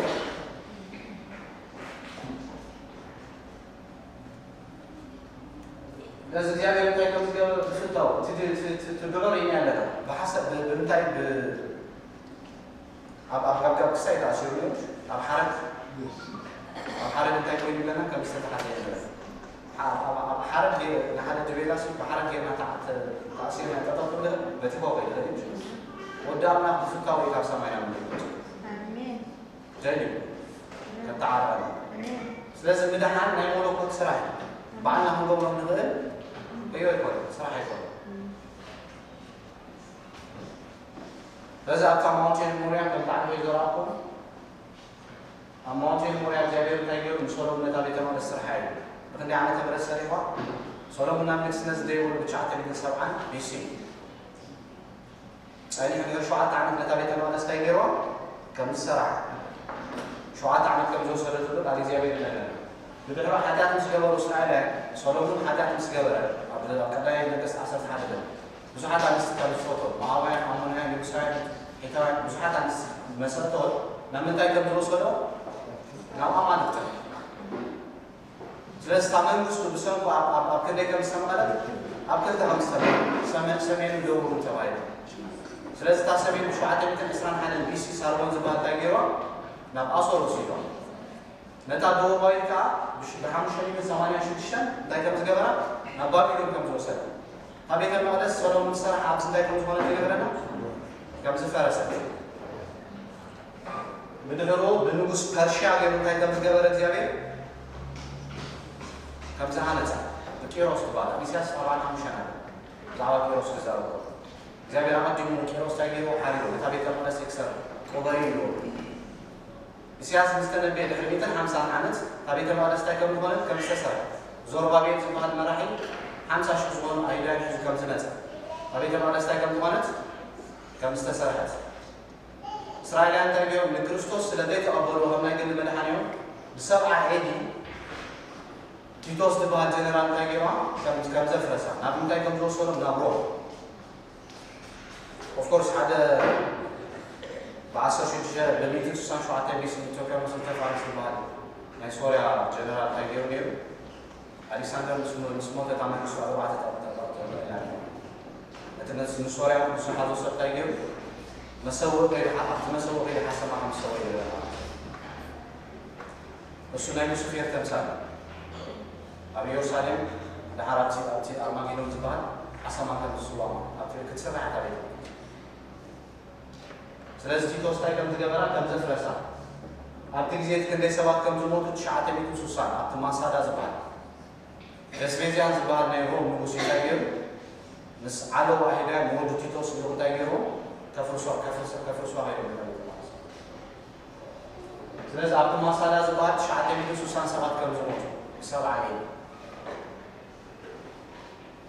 ስለዚ እግዚኣብሔር እንታይ ከም ዝገብር ዝፍታው እቲ ድ- እቲ- እቲ- እቲ ድዑር ኢና ኣለና። ብሓሰብ ብ- ብምንታይ ብ- ኣብ ኣብ ኣብ ክሳይ ተኣሲሩ እዩ። ኣብ ሓረግ ኣብ ሓረግ እንታይ ኮይኑ ኣለና? ከም ዝተተሓዘ ኣለና። ኣብ ኣብ- ኣብ ሓረግ ገይረ ንሓደ ድቤላ ሲ ብሓረግ ገይርና ተዓ- ተ- ተኣሲርና ጠጠው ክንብል በቲ ፎቅ ይኽእል እዩ። ወዲ ኣምላኽ ብፍታው እዩ ካብ ሰማይ ናብ ምድሪ መፂኡ። ኣሜን ደልዩ ከተዓርቐና። ኣሜን ስለዚ ምድሓን ናይ መለኮት ስራሕ እዩ። ባዕልና ክንገብሮ ንኽእል እዩ ኣይኮነን፣ ስራሕ ኣይኮነን። ስለዚ ኣብታ ማውንቴን ሞርያ ከም ጣዕሚ ዘራእኩም ኣብ ማውንቴን ሞርያ እግዚኣብሔር እንታይ ገይሩ ንሶሎሙን ነታ ቤተ መቅደስ ስርሓ እዩ። ብክንደይ ዓመተ ምህረት ሰሪሕዋ? ሶሎሙን ናብ ንግስነት ዝደይበሉ ብትሽዓተ ሚእትን ሰብዓን ቢሲ ጸኒሑ ነይሩ። ሸውዓተ ዓመት ነታ ቤተ መቅደስ እንታይ ገይርዋ? ከም ዝሰራሕ ሸውዓተ ዓመት ከም ዝወሰደትሉ ቃል እግዚኣብሔር ይነግረና። ብድሕሪ ሓጢኣት ምስ ገበሩ እስራኤላውያን፣ ሶሎሙን ሓጢኣት ምስ ገበረ ኣብ ኣብ ቀዳማይ ነገስት ዓሰርተ ሓደ ገ ብዙሓት ኣንስቲ ከም ዝፈቶ፣ ሞዓባውያን፣ ኣሞናውያን፣ የቡሳውያን፣ ሒታውያን ብዙሓት ኣንስቲ መሰልተወት ናብ ምንታይ ከም ዝወሰዶ ናብ ኣማልክቲ። ስለዚ እታ መንግስቱ ብሰንኩ ኣብ ኣብ ኣብ ክንደይ ከም ዝተመቐለት ኣብ ክልተ ከም ዝተመቐለት ሰሜን ሰሜንን ደቡብን ተባሂሉ። ስለዚ እታ ሰሜን ብሸውዓተ ሚእትን ዕስራን ሓደን ቢሲ ሳርጎን ዝበሃል እንታይ ገይሮም ናብ ኣሶር ወሲዶም። ነታ ደቡባዊት ከዓ ብሽ- ብሓሙሽተ ሚእትን ሰማንያን ሽዱሽተን እንታይ ከም ዝገበራ ናብ ባቢሎን ከም ዝወሰዳ። እታ ቤተ መቕደስ ሰሎሞን ዝሰርሓ ኣብዚ እንታይ ከም ዝኾነት ይነግረና ከም ዝፈረሰት። ብድሕሩ ብንጉስ ፐርሽያ ገይሩ እንታይ ከም ዝገበረ እግዚኣብሔር ከም ዝሃነፃ ብቂሮስ ዝበሃል ኣብ ኢሳያስ ኣርባዓን ሓሙሽተን ኣሎ። ብዛዕባ ቂሮስ ክዛረብ ከሎ እግዚኣብሔር ኣቐዲሙ ንቂሮስ እንታይ ገይርዎ ሓሪዎ ነታ ቤተ መቕደስ ክሰርሕ ቅበሪ ኢልዎ። ኢሳያስ ምስ ተነበየ ድሕሪ ሚእትን ሓምሳን ዓመት እታ ቤተ መቕደስ እንታይ ከም ዝኾነት ከም ዝተሰርሐት ዞርባቤል ዝበሃል መራሒ ሓምሳ ሽሕ ዝኾኑ ኣይሁዳውያን ሒዙ ከም ዝመፀ እታ ቤተ መቕደስ እንታይ ከም ዝኾነት ከም ዝተሰርሐት እስራኤላውያን እንታይ ገይሮም ንክርስቶስ ስለ ዘይተቐበልዎ ከም ናይ ግሊ መድሓኒኦም ብሰብዓ ኤዲ ቲቶስ ዝበሃል ጀነራል እንታይ ገይርዋ ከም ከም ዘፍረሳ ናብ ምንታይ ከም ዝወሰዶም ናብ ሮም ኦፍኮርስ ሓደ ብዓሰርተ ሽዱሽተ ብሚእትን ስሳን ሸውዓተ ቢሲ ኢትዮጵያ ምስ ተፋሪስ ዝበሃል ናይ ሶርያ ጀነራል እንታይ ገይሩ ነይሩ ኣሌክሳንደር ምስ ሞ- ምስ ሞተ እታ መንግስቱ ኣርባዕተ ጠቕጠቕጠቕ ኢላ ነቲ ነቲ ንሶርያ ንሱ ሓዞ ሰብ እንታይ ገይሩ መሰውእ ከይዱ ሓ- ኣብቲ መሰውእ ከይዱ ሓሰማ ከም ዝሰወ ይረአ ማለት እዩ። እሱ ናይ ሉሲፌር ተምሳል እዩ። ኣብ ኢየሩሳሌም ድሓር ኣብቲ ኣብቲ ኣርማጌዶን ዝበሃል ሓሰማ ከም ዝስዋ ኣብቲ ክትስራሕ እታ ቤት ስለዚ ቲቶስ እንታይ ከም ዝገበራ ከም ዘፍረሳ ኣብቲ ግዜ እቲ ክንደይ ሰባት ከም ዝሞቱ ትሽዓተ ሚእትን ስሳን ኣብቲ ማሳዳ ዝበሃል ቨስፔዝያን ዝበሃል ናይ ሮም ንጉስ እንታይ ገይሩ ምስ ዓለዋ ኣይሁዳውያን ንወዲ ቲቶስ ኢሉ እንታይ ገይርዎ ከፍርሶ ከፍርሶ ከፍርሶ ሃይሉ ማለት እዩ። ስለዚ ኣብቲ ማሳዳ ዝበሃል ትሽዓተ ሚእትን ስሳን ሰባት ከም ዝሞቱ ብሰብዓ እዩ።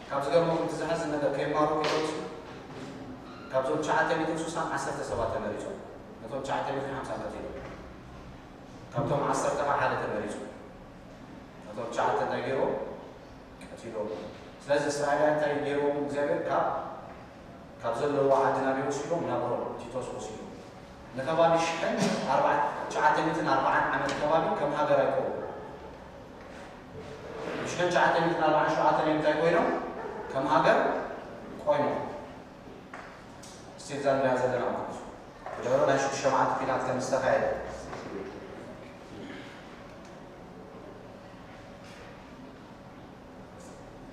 ካብ ዝገርመኩም እቲ ዝሕዝን ነገር ከይማሮ ከይወፁ ካብዞም ትሽዓተ ሚእትን ስሳን ዓሰርተ ሰባት ተመሪፆም ነቶም ትሽዓተ ሚእትን ሓምሳን ቀቲሎም ካብቶም ዓሰርተ ከዓ ሓደ ተመሪፁ ነቶም ትሽዓተ እንታይ ገይርዎም ቀቲሎም። ስለዚ እስራኤላውያን እንታይ ገይርዎም እግዚኣብሔር ካብ ካብ ዘለውዎ ዓዲ ናበይ ወሲዶም ናብ ሮም ቲቶስ ወሲዶም ንከባቢ ሽሕን ኣርባዓን ትሽዓተ ሚእትን ኣርባዓን ዓመት ከባቢ ከም ሃገር ኣይቆሙ ሽሕን ትሽዓተ ሚእትን ኣርባዓን ሸውዓተን እዮም እንታይ ኮይኖም ከም ሃገር ቆይሞም እስቲ እዛ ንሪኣ ዘለና ማለት እዩ ብድሕሩ ናይ ሽዱሽተ መዓልቲ ኲናት ከም ዝተኻየደ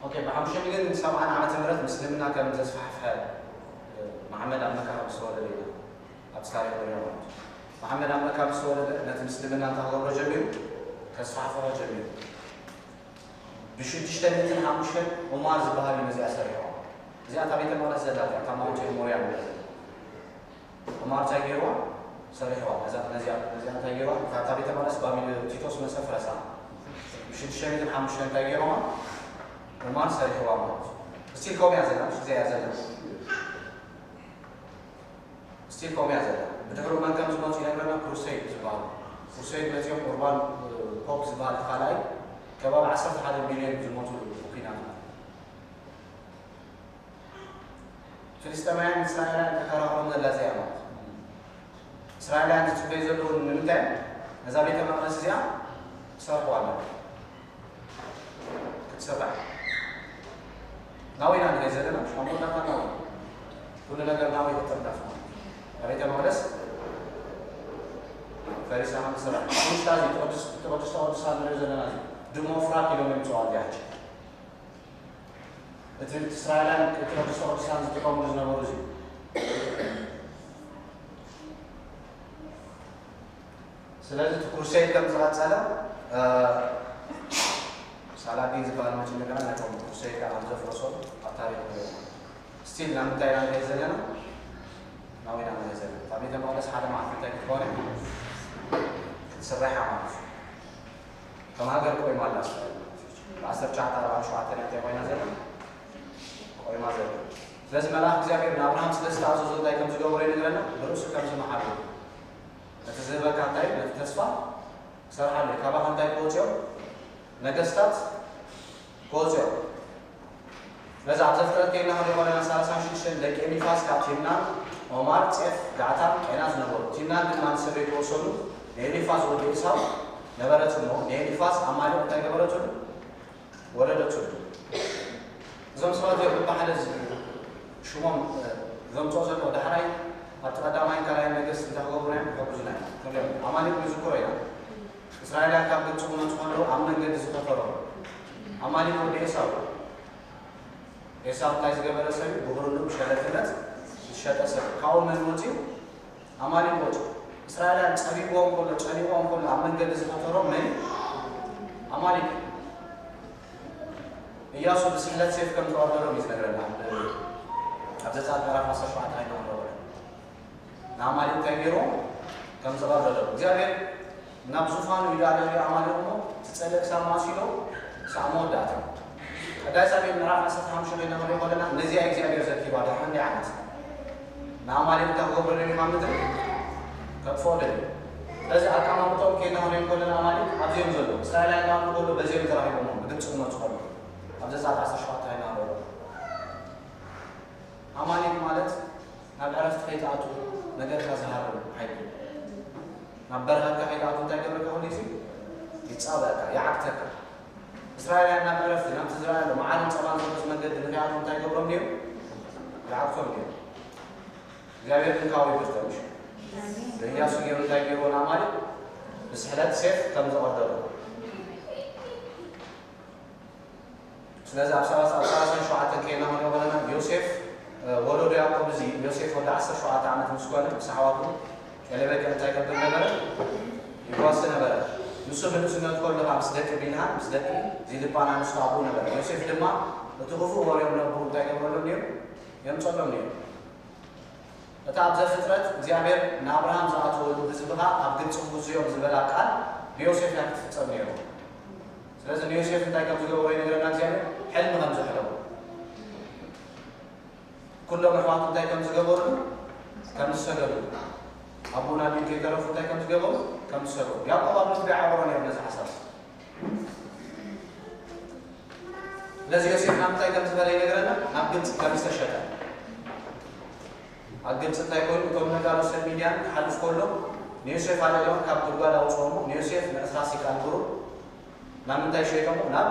ኦኬ ብሓሙሽተ ሚልዮን ሰብዓን ዓመተ ምህረት ምስልምና ከም ዘስፋሕፍሐ መሓመድ ኣብ መካ ከም ዝተወለደ ኢና ኣብቲ ታሪክ ንሪኦ ማለት እዩ። መሓመድ ኣብ መካ ምስ ተወለደ ነቲ ምስልምና እንታይ ክገብሮ ጀሚሩ? ከስፋሕፍሖ ጀሚሩ። ብሽዱሽተ ሚእትን ሓሙሽተን ዑማር ዝበሃል እዩ ነዚኣ ሰሪሕዋ። እዚኣ እታ ቤተ መቕደስ ዘላ እያ፣ እታ ማውንቴን ሞሪያ ንብላ ዘለና። ዑማር እንታይ ገይርዋ? ሰሪሕዋ። ነዛ ነዚኣ ነዚኣ እንታይ ገይርዋ? እታ እታ ቤተ መቕደስ ባቢሎን ቲቶስ መሰ ፍረሳ። ብሽዱሽተ ሚእትን ሓሙሽተን እንታይ ገይርዋ? ዑማር ሰሪሕዋ ማለት እዩ። እስቲል ከምኡ እያ ዘላ፣ ምሽ እዚኣ እያ ዘላ። ስቲል ከምኡ እያ ዘላ። ብድሕሩ መን ከም ዝመፁ ይነግረና? ክሩሰይድ ዝበሃሉ። ክሩሰይድ መፂኦም ኡርባን ፖፕ ዝበሃል እቲ ካልኣይ ከባቢ ዓሰርተ ሓደ ሚልዮን ዝሞትሉ ብኩናት ማለት እዩ። ፍልስጤማውያን እስራኤላውያን ተከራክሮም ዘላ እዚኣ ማለት እዩ። እስራኤላውያን ዝፅበዩ ዘለዉ ንምንታይ እዮም? ነዛ ቤተ መቅደስ እዚኣ ክሰርሕዋ ኣለዉ። ክትስራሕ ናዊና ንኸይ ዘለና ሽፋን ቦታታ ናዊ ኩሉ ነገር ናዊ ክጥርዳፍ ማለት እዩ። ኣብ ቤተ መቅደስ ፈሪሳ ከም ዝስራሕ ሽታ እዚ ቅዱስተ ቅዱሳን ንሪኦ ዘለና እዚ ድሞ ፍራት ኢሎም የምፅዋ እዚኣ ሕጂ እቲ እስራኤላን እቲ ቅዱስተ ቅዱሳን ዝጥቀምሉ ዝነበሩ እዚ ስለዚ እቲ ክሩሴድ ከም ዝቐጸለ ሳላዲን ዝበሃል መጭ እንደገና ነቶም ክሩሴድ ከዓ ከም ዘፍረሶ ኣብ ታሪክ ንሪኦ ስቲል ናብ ምንታይ ኢና ንሪኦ ዘለና ናብ ኢና ንሪኦ ዘለና ካብ ቤተ መቅደስ ሓደ መዓልቲ እንታይ ክትኮነ ክትስራሕ ማለት እዩ ከም ሃገር ቆይማ ኣላ እስራኤል ማለት እዩ ብዓሰርተ ትሽዓተ ኣርባዕተ ሸውዓተ እንታይ ኮይና ዘለና ቆይማ ዘላ ስለዚ መልኣኽ እግዚኣብሔር ንኣብርሃም ስለ ዝተኣዘዞ እንታይ ከም ዝገበሮ ይነግረና ብርእሱ ከም ዝመሓሉ ነቲ ዝህበካ እንታይ ነቲ ተስፋ ክሰርሓሉ እዩ ካባኻ እንታይ ክወፅኦም ነገስታት ክወፅኦም ስለዚ ኣብ ዘፍጥረት ከይና ክንሪኦ ከለና ሰላሳን ሽዱሽተን ደቂ ኤሊፋዝ ካብ ቲምናን ኦማር ጼፍ ጋዕታም ቄናዝ ነበሩ ቲምናን ድማ ንሰበይቱ ወሰዱ ንኤሊፋዝ ወዲ ኤሳው ነበረት እሞ ንኤሊፋዝ ኣማሌቅ እንታይ ገበረትሉ ወለደትሉ እዞም ሰባት እዚኦም በብሓደ ሽሞም ዘምፅኦ ዘለዎ ዳሕራይ ኣብቲ ቀዳማይን ካልኣይን ነገስት እንታይ ክገብሩና እዮም ክሕግዙና እዮም ክንሪኦም ኣማሌቅ ንዝክሮ ኢና እስራኤላውያን ካብ ግብፂ ክመፁ ከለዉ ኣብ መንገዲ ዝፈተሮም ኣማሌቅ ወዲ ኤሳው ኤሳው እንታይ ዝገበረ ሰብ እዩ ብህርሉ ብሸለትነት ዝሸጠ ሰብ ካብኡ መን ወፂኡ ኣማሌቅ ወፂኡ እስራኤላውያን ፀቢብዎም ከሎ ጨኒቕዎም ከሎ ኣብ መንገዲ ዝፈተሮም መን እዩ ኣማሌቅ እዩ እያሱ ብስሕለት ሴፍ ከም ዝቐርደሎም እዩ ዝነግረና ኣብ ዘፃት ምዕራፍ ዓሰርተ ሸውዓተ ከይንረበረ ንኣማሌቅ እንታይ ገይርዎም ከም ዝቐርደሎም እግዚኣብሔር ናብ ዙፋኑ ኢሉ ኣዳልዩ ኣማሌቅ እሞ ትፀልእ ክሳብ ማእሲሎ ክሳብ መወዳእታ ቀዳይ ሳሙኤል ምዕራፍ ዓሰርተ ሓሙሽተ ከይና ክንሪኦ ከለና ነዚኣ እግዚኣብሔር ዘኪባ ድሓን ዲ ዓመት ንኣማሌቅ እንታይ ክገብረሎም እዩ ካብ ምድሪ ከጥፍኦ ደልዩ ስለዚ ኣቀማምጦም ከይና ክንሪኦ ከለና ኣማሌቅ ኣብዚኦም ዘሎ እስራኤላውያን ናብሉ ከሎ በዚኦም ተራኺቦም ብግብፂ ክመፁ ከሎ ኣብ ዘፃት ዓሰርተ ሸውዓተ ከይና ክንሪኦ ኣማሌቅ ማለት ናብ ዕረፍቲ ከይትኣቱ ነገርካ ዝሃርም ሓይሊ ናብ በረኻካ ከይትኣቱ እንታይ ገብረካ ኩሉ ግዜ ይፃበእካ ይዓግተካ እስራኤላውያን ናብ ዕረፍቲ ናብቲ ዝረኣየሉ መዓርን ፀባን ዘሎስ መንገዲ ንከይኣቱ እንታይ ገብሮም ነይሩ ይዓግቶም ነይሩ እግዚኣብሔር ግን ካው ይብርተምሽ ንእያሱ ገይሩ እንታይ ገይርዎ ንኣማሌቅ ብስሕለት ሴፍ ከም ዝቐርደሉ ስለዚ ኣብ ሰላሳ ኣብ ሰላሳን ሸውዓተን ከይና ክንሪኦ ከለና ዮሴፍ ወለዶ ያዕቆብ እዚ ዮሴፍ ወዲ ዓሰርተ ሸውዓተ ዓመት ምስ ኮነ ምስ ኣሕዋቱ ቀለበቂ እንታይ ይገብር ነበረ ይጓሲ ነበረ ንሱ ብንእስነቱ ከሎ ከዓ ምስ ደቂ ቢልሃን ምስ ደቂ ዚልጳን ኣንስቶ ኣብኡ ነበረ ዮሴፍ ድማ እቲ ክፉእ ወሬኦም ነብኡ እንታይ ገብረሎም ነይሩ የምፀሎም ነይሩ እታ ኣብ ዘፍጥረት እግዚኣብሔር ንኣብርሃም ዝኣተወሉ ህዝብኻ ኣብ ግብፂ ክጉስዮም ዝበላ ቃል ብዮሴፍ እያ ክትፍፀም ነይሩ ስለዚ ንዮሴፍ እንታይ ከም ዝገበሮ ይነግረና እግዚኣብሔር ሕልሚ ከም ዘሕለሞ ኩሎም ኣሕዋቱ እንታይ ከም ዝገበሩ ከም ዝሰገዱ ኣቦና ዲን ከይተረፉ እንታይ ከም ዝገበሩ ከም ዝሰገዱ ያዕቆብ ኣብ ልቢ ዓበሮ ነይሩ ነዚ ሓሳብ ስለዚ ዮሴፍ ናብ ምንታይ ከም ዝበለ ይነግረና ናብ ግብፂ ከም ዝተሸጠ ኣብ ግብፂ እንታይ ኮይኑ እቶም ነጋዶ ሰብ ሚድያን ክሓልፍ ከሎ ንዮሴፍ ኣለሎም ካብ ጉድጓድ ኣውፅኦሞ ንዮሴፍ ንዕስራ ሲቃል ብሩር ናብ ምንታይ ሸይጦሞ ናብ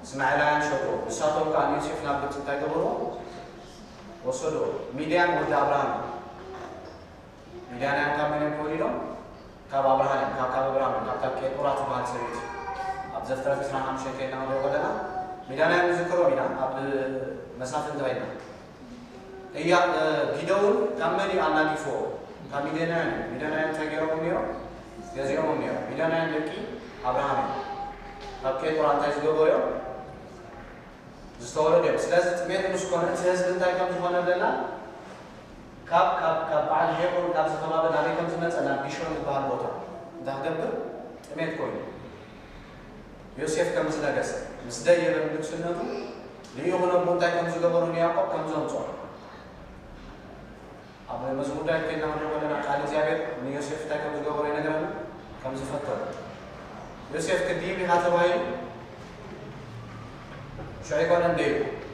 እስማኤላውያን ሸጥዎ ንሳቶም ከዓ ንዮሴፍ ናብ ግብፂ እንታይ ገበርዎ ወሰድዎ ሚድያን ወዲ ኣብርሃም ሚድያናውያን ካብ መን እዮም ተወሊዶም ካብ ኣብርሃም እዮም ካብ ካብ ኣብርሃም እዮም ካብታ ቄጡራ ትበሃል ሰበይቲ ኣብ ዘፍጥረት ዕስራን ሓሙሽተን ከይና ንሪኦ ከለና ሚድያናውያን ንዝክሮም ኢና ኣብ መሳፍንቲ ከይና እያ ጊደውን ካብ መን እዩ ኣናጊፍዎ ካብ ሚድያናውያን እዩ ሚድያናውያን እንታይ ገይሮም ነይሮም ገዚኦም ነይሮም ሚድያናውያን ደቂ ኣብርሃም እዮም ካብ ቄጡራ እንታይ ዝገበሩ እዮም ዝተወለዱ እዮም ስለዚ ጥሜት ምስ ኮነ እቲ ህዝቢ እንታይ ከም ዝኾነ ኣለና ካብ ካብ ካብ በዓል ሄብሮን ካብ ዝኸባቢ ናበይ ከም ዝመፀ ናብ ጊሾን ዝበሃል ቦታ እንታይ ክገብር ጥሜት ኮይኑ ዮሴፍ ከም ዝነገሰ ምስ ደየበ ንንግስነቱ ልኢኹ ነቦ እንታይ ከም ዝገበሩ ንያዕቆብ ከም ዘምፅኦ ኣብ መዝሙር ዳዊት ከይና ክንሪኦ ከለና ቃል እግዚኣብሔር ንዮሴፍ እንታይ ከም ዝገበሮ ይነግረና ከም ዝፈተኑ ዮሴፍ ክድይብ ኢኻ ተባሂሉ ሽዑ ይኮነ እንደ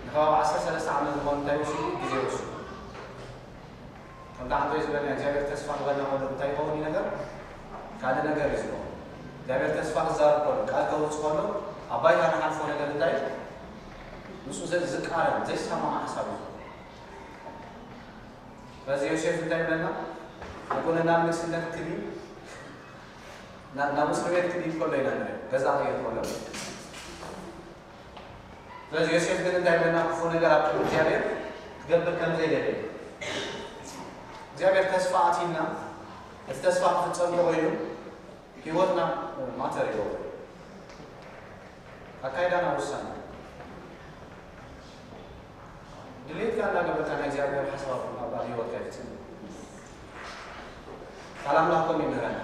ንከባቢ ዓሰርተ ሰለስተ ዓመት ዝኾኑ እንታይ ወሲዱ ግዜ ወሲዱ ኣንቶይ ዝበልና እግዚኣብሔር ተስፋ ክበና ከሎ እንታይ ይኸውን እዩ ነገር ካልእ ነገር እዩ ዝኸውን። እግዚኣብሔር ተስፋ ክዛረብ ከሎ ቃል ከውፅ ከሎ ኣብ ባይታ ንሓልፎ ነገር እንታይ ምስኡ ዝቃረን ዘይሰማማ ሓሳብ እዩ። በዚ ዮሴፍ እንታይ ይብለና? ንኩነና ንግስነት ክዲ ናብ እስር ቤት ክዲ ከሎ ኢና ንርኢ ገዛ ክየት ከሎ ስለዚ ዮሴፍ ግን እንታይ ይብለና? ክፉ ነገር ኣብ ቅድሚ እግዚኣብሔር ክገብር ከም ዘይደለየ። እግዚኣብሔር ተስፋ ኣትይና እቲ ተስፋ ክፍጸም ተኮይኑ ህይወትና ማተር ይገብሩ። ኣካይዳና ውሳነ ድሌትካ እንዳገበርካ ናይ እግዚኣብሔር ሓሳብ ኣብ ህይወትካ ይፍጽም። ቃል ኣምላኽ ከም ይምህረና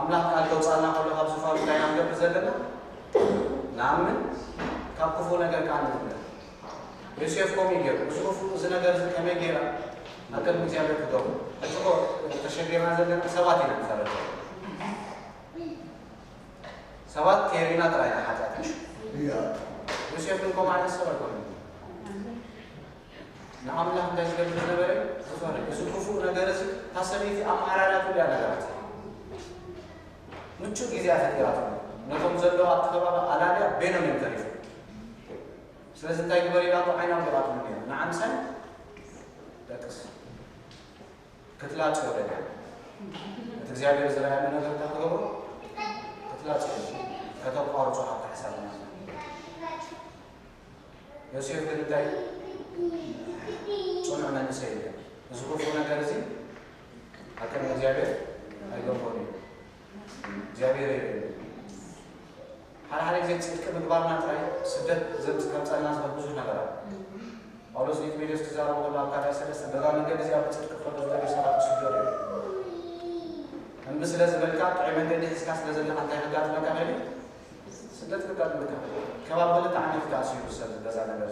ኣምላኽ ቃል ከውፃልና ከሎ ካብ ዝፋኑ እንታይ ኢና ንገብር ዘለና? ንኣምን ካብ ክፉ ነገር ከዓ ንዝምለስ። ዮሴፍ ከምኡ እዩ ገይሩ። እዚ ክፉ እዚ ነገር እዚ ከመይ ገይራ ኣብ ቅድሚ እግዚኣብሔር ክገብሩ? ሕጂ እኮ ተሸጊርና ዘለና ሰባት ኢና ንፈረድ ዘለና። ሰባት ከይርኢና ጥራይ ኢና ሓጢኣት ምሽ ዮሴፍ ግን ከምኡ ዓይነት ሰብ ኣይኮነን። ንኣምላኽ እንታይ ዝገብር ዝነበረ ዝፈርድ እዚ ክፉእ ነገር እዚ እታ ሰበይቲ ኣመዓራርያ ኩልያ ነገራት ምቹእ ግዜ ፈጢራትሉ ነቶም ዘለዉ ኣብቲ ከባቢ ኣላልያ በይኖም እዮም ተሪፎም ስለዚ እንታይ ግበር ኢላቶ ዓይና ኣውዲቓትሉ ነይሩ ንዓምሳይ ደቅስ ክትላጽዮ ደልያ እቲ እግዚኣብሔር ዝረኣየሉ ነገር እንታይ ክትገብሮ ክትላጽዮ ከተቋርጾ ካብ ተሓሳብ ዮሴፍ ግን እንታይ ጽኑዕ መንእሰይ እዩ። እዚ ክፉእ ነገር እዚ ኣብ ቅድሚ እግዚኣብሔር ኣይገብሮን እዩ። እግዚኣብሔር የርእየሉ። ሓደ ሓደ ግዜ ጽድቂ ምግባርና ጥራይ ስደት ዘምጽእ ከምጸልና ዝኽእል ብዙሕ ነገር ኣሎ። ጳውሎስ ንጢሞቴዎስ ክዛረቦ ከሎ ኣብ ካልኣይ ሰለስተ በዛ መንገዲ እዚኣ ብጽድቂ ክኸዱ ዝደልዩ ሰባት ክስደዱ እዮም። እምቢ ስለ ዝበልካ ጥዑይ መንገዲ ሒዝካ ስለ ዘለኻ እንታይ ከጋጥመካ ኸይዱ ስደት ከጋጥመካ ከባቢ ክልተ ዓመት እዩ ተኣሲሩ ሰብ በዛ ነገር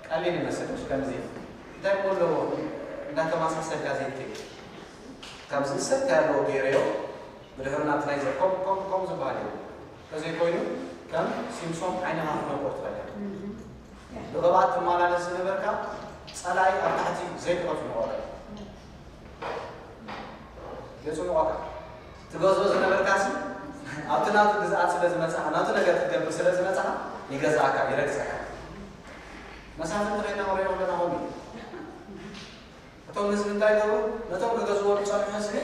ቀሊል ይመስል ከምዚ እንታይ እሞ ኣለዎ እንዳተማሳሰልካ ዘይትከይድ ካብዚ ዝሰብካ ኣለዎ ገይረዮ ብድሕሪ ናብቲ ናይ ዘኮም ኮም ኮም ዝበሃል እዩ ተዘይኮይኑ ከም ሲምሶም ዓይንኻ ክነቆር ትኸእል ብቕብኣት ትመላለስ ዝነበርካ ጸላኢ ኣብ ታሕቲ ዘይትቐጽ ንቆረ የጽንቖካ ትገዝኦ ዝነበርካሲ ኣብቲ ናቱ ግዝኣት ስለ ዝመጽኻ ናቱ ነገር ክትገብር ስለ ዝመጽኻ ይገዝኣካ ይረግጸካ መሳፍንቲ ኮይና ወረዮ ኣለና ሆሚ እቶም ህዝቢ እንታይ ገብሩ ነቶም ክገዝዎ ዝጸንሑ ህዝቢ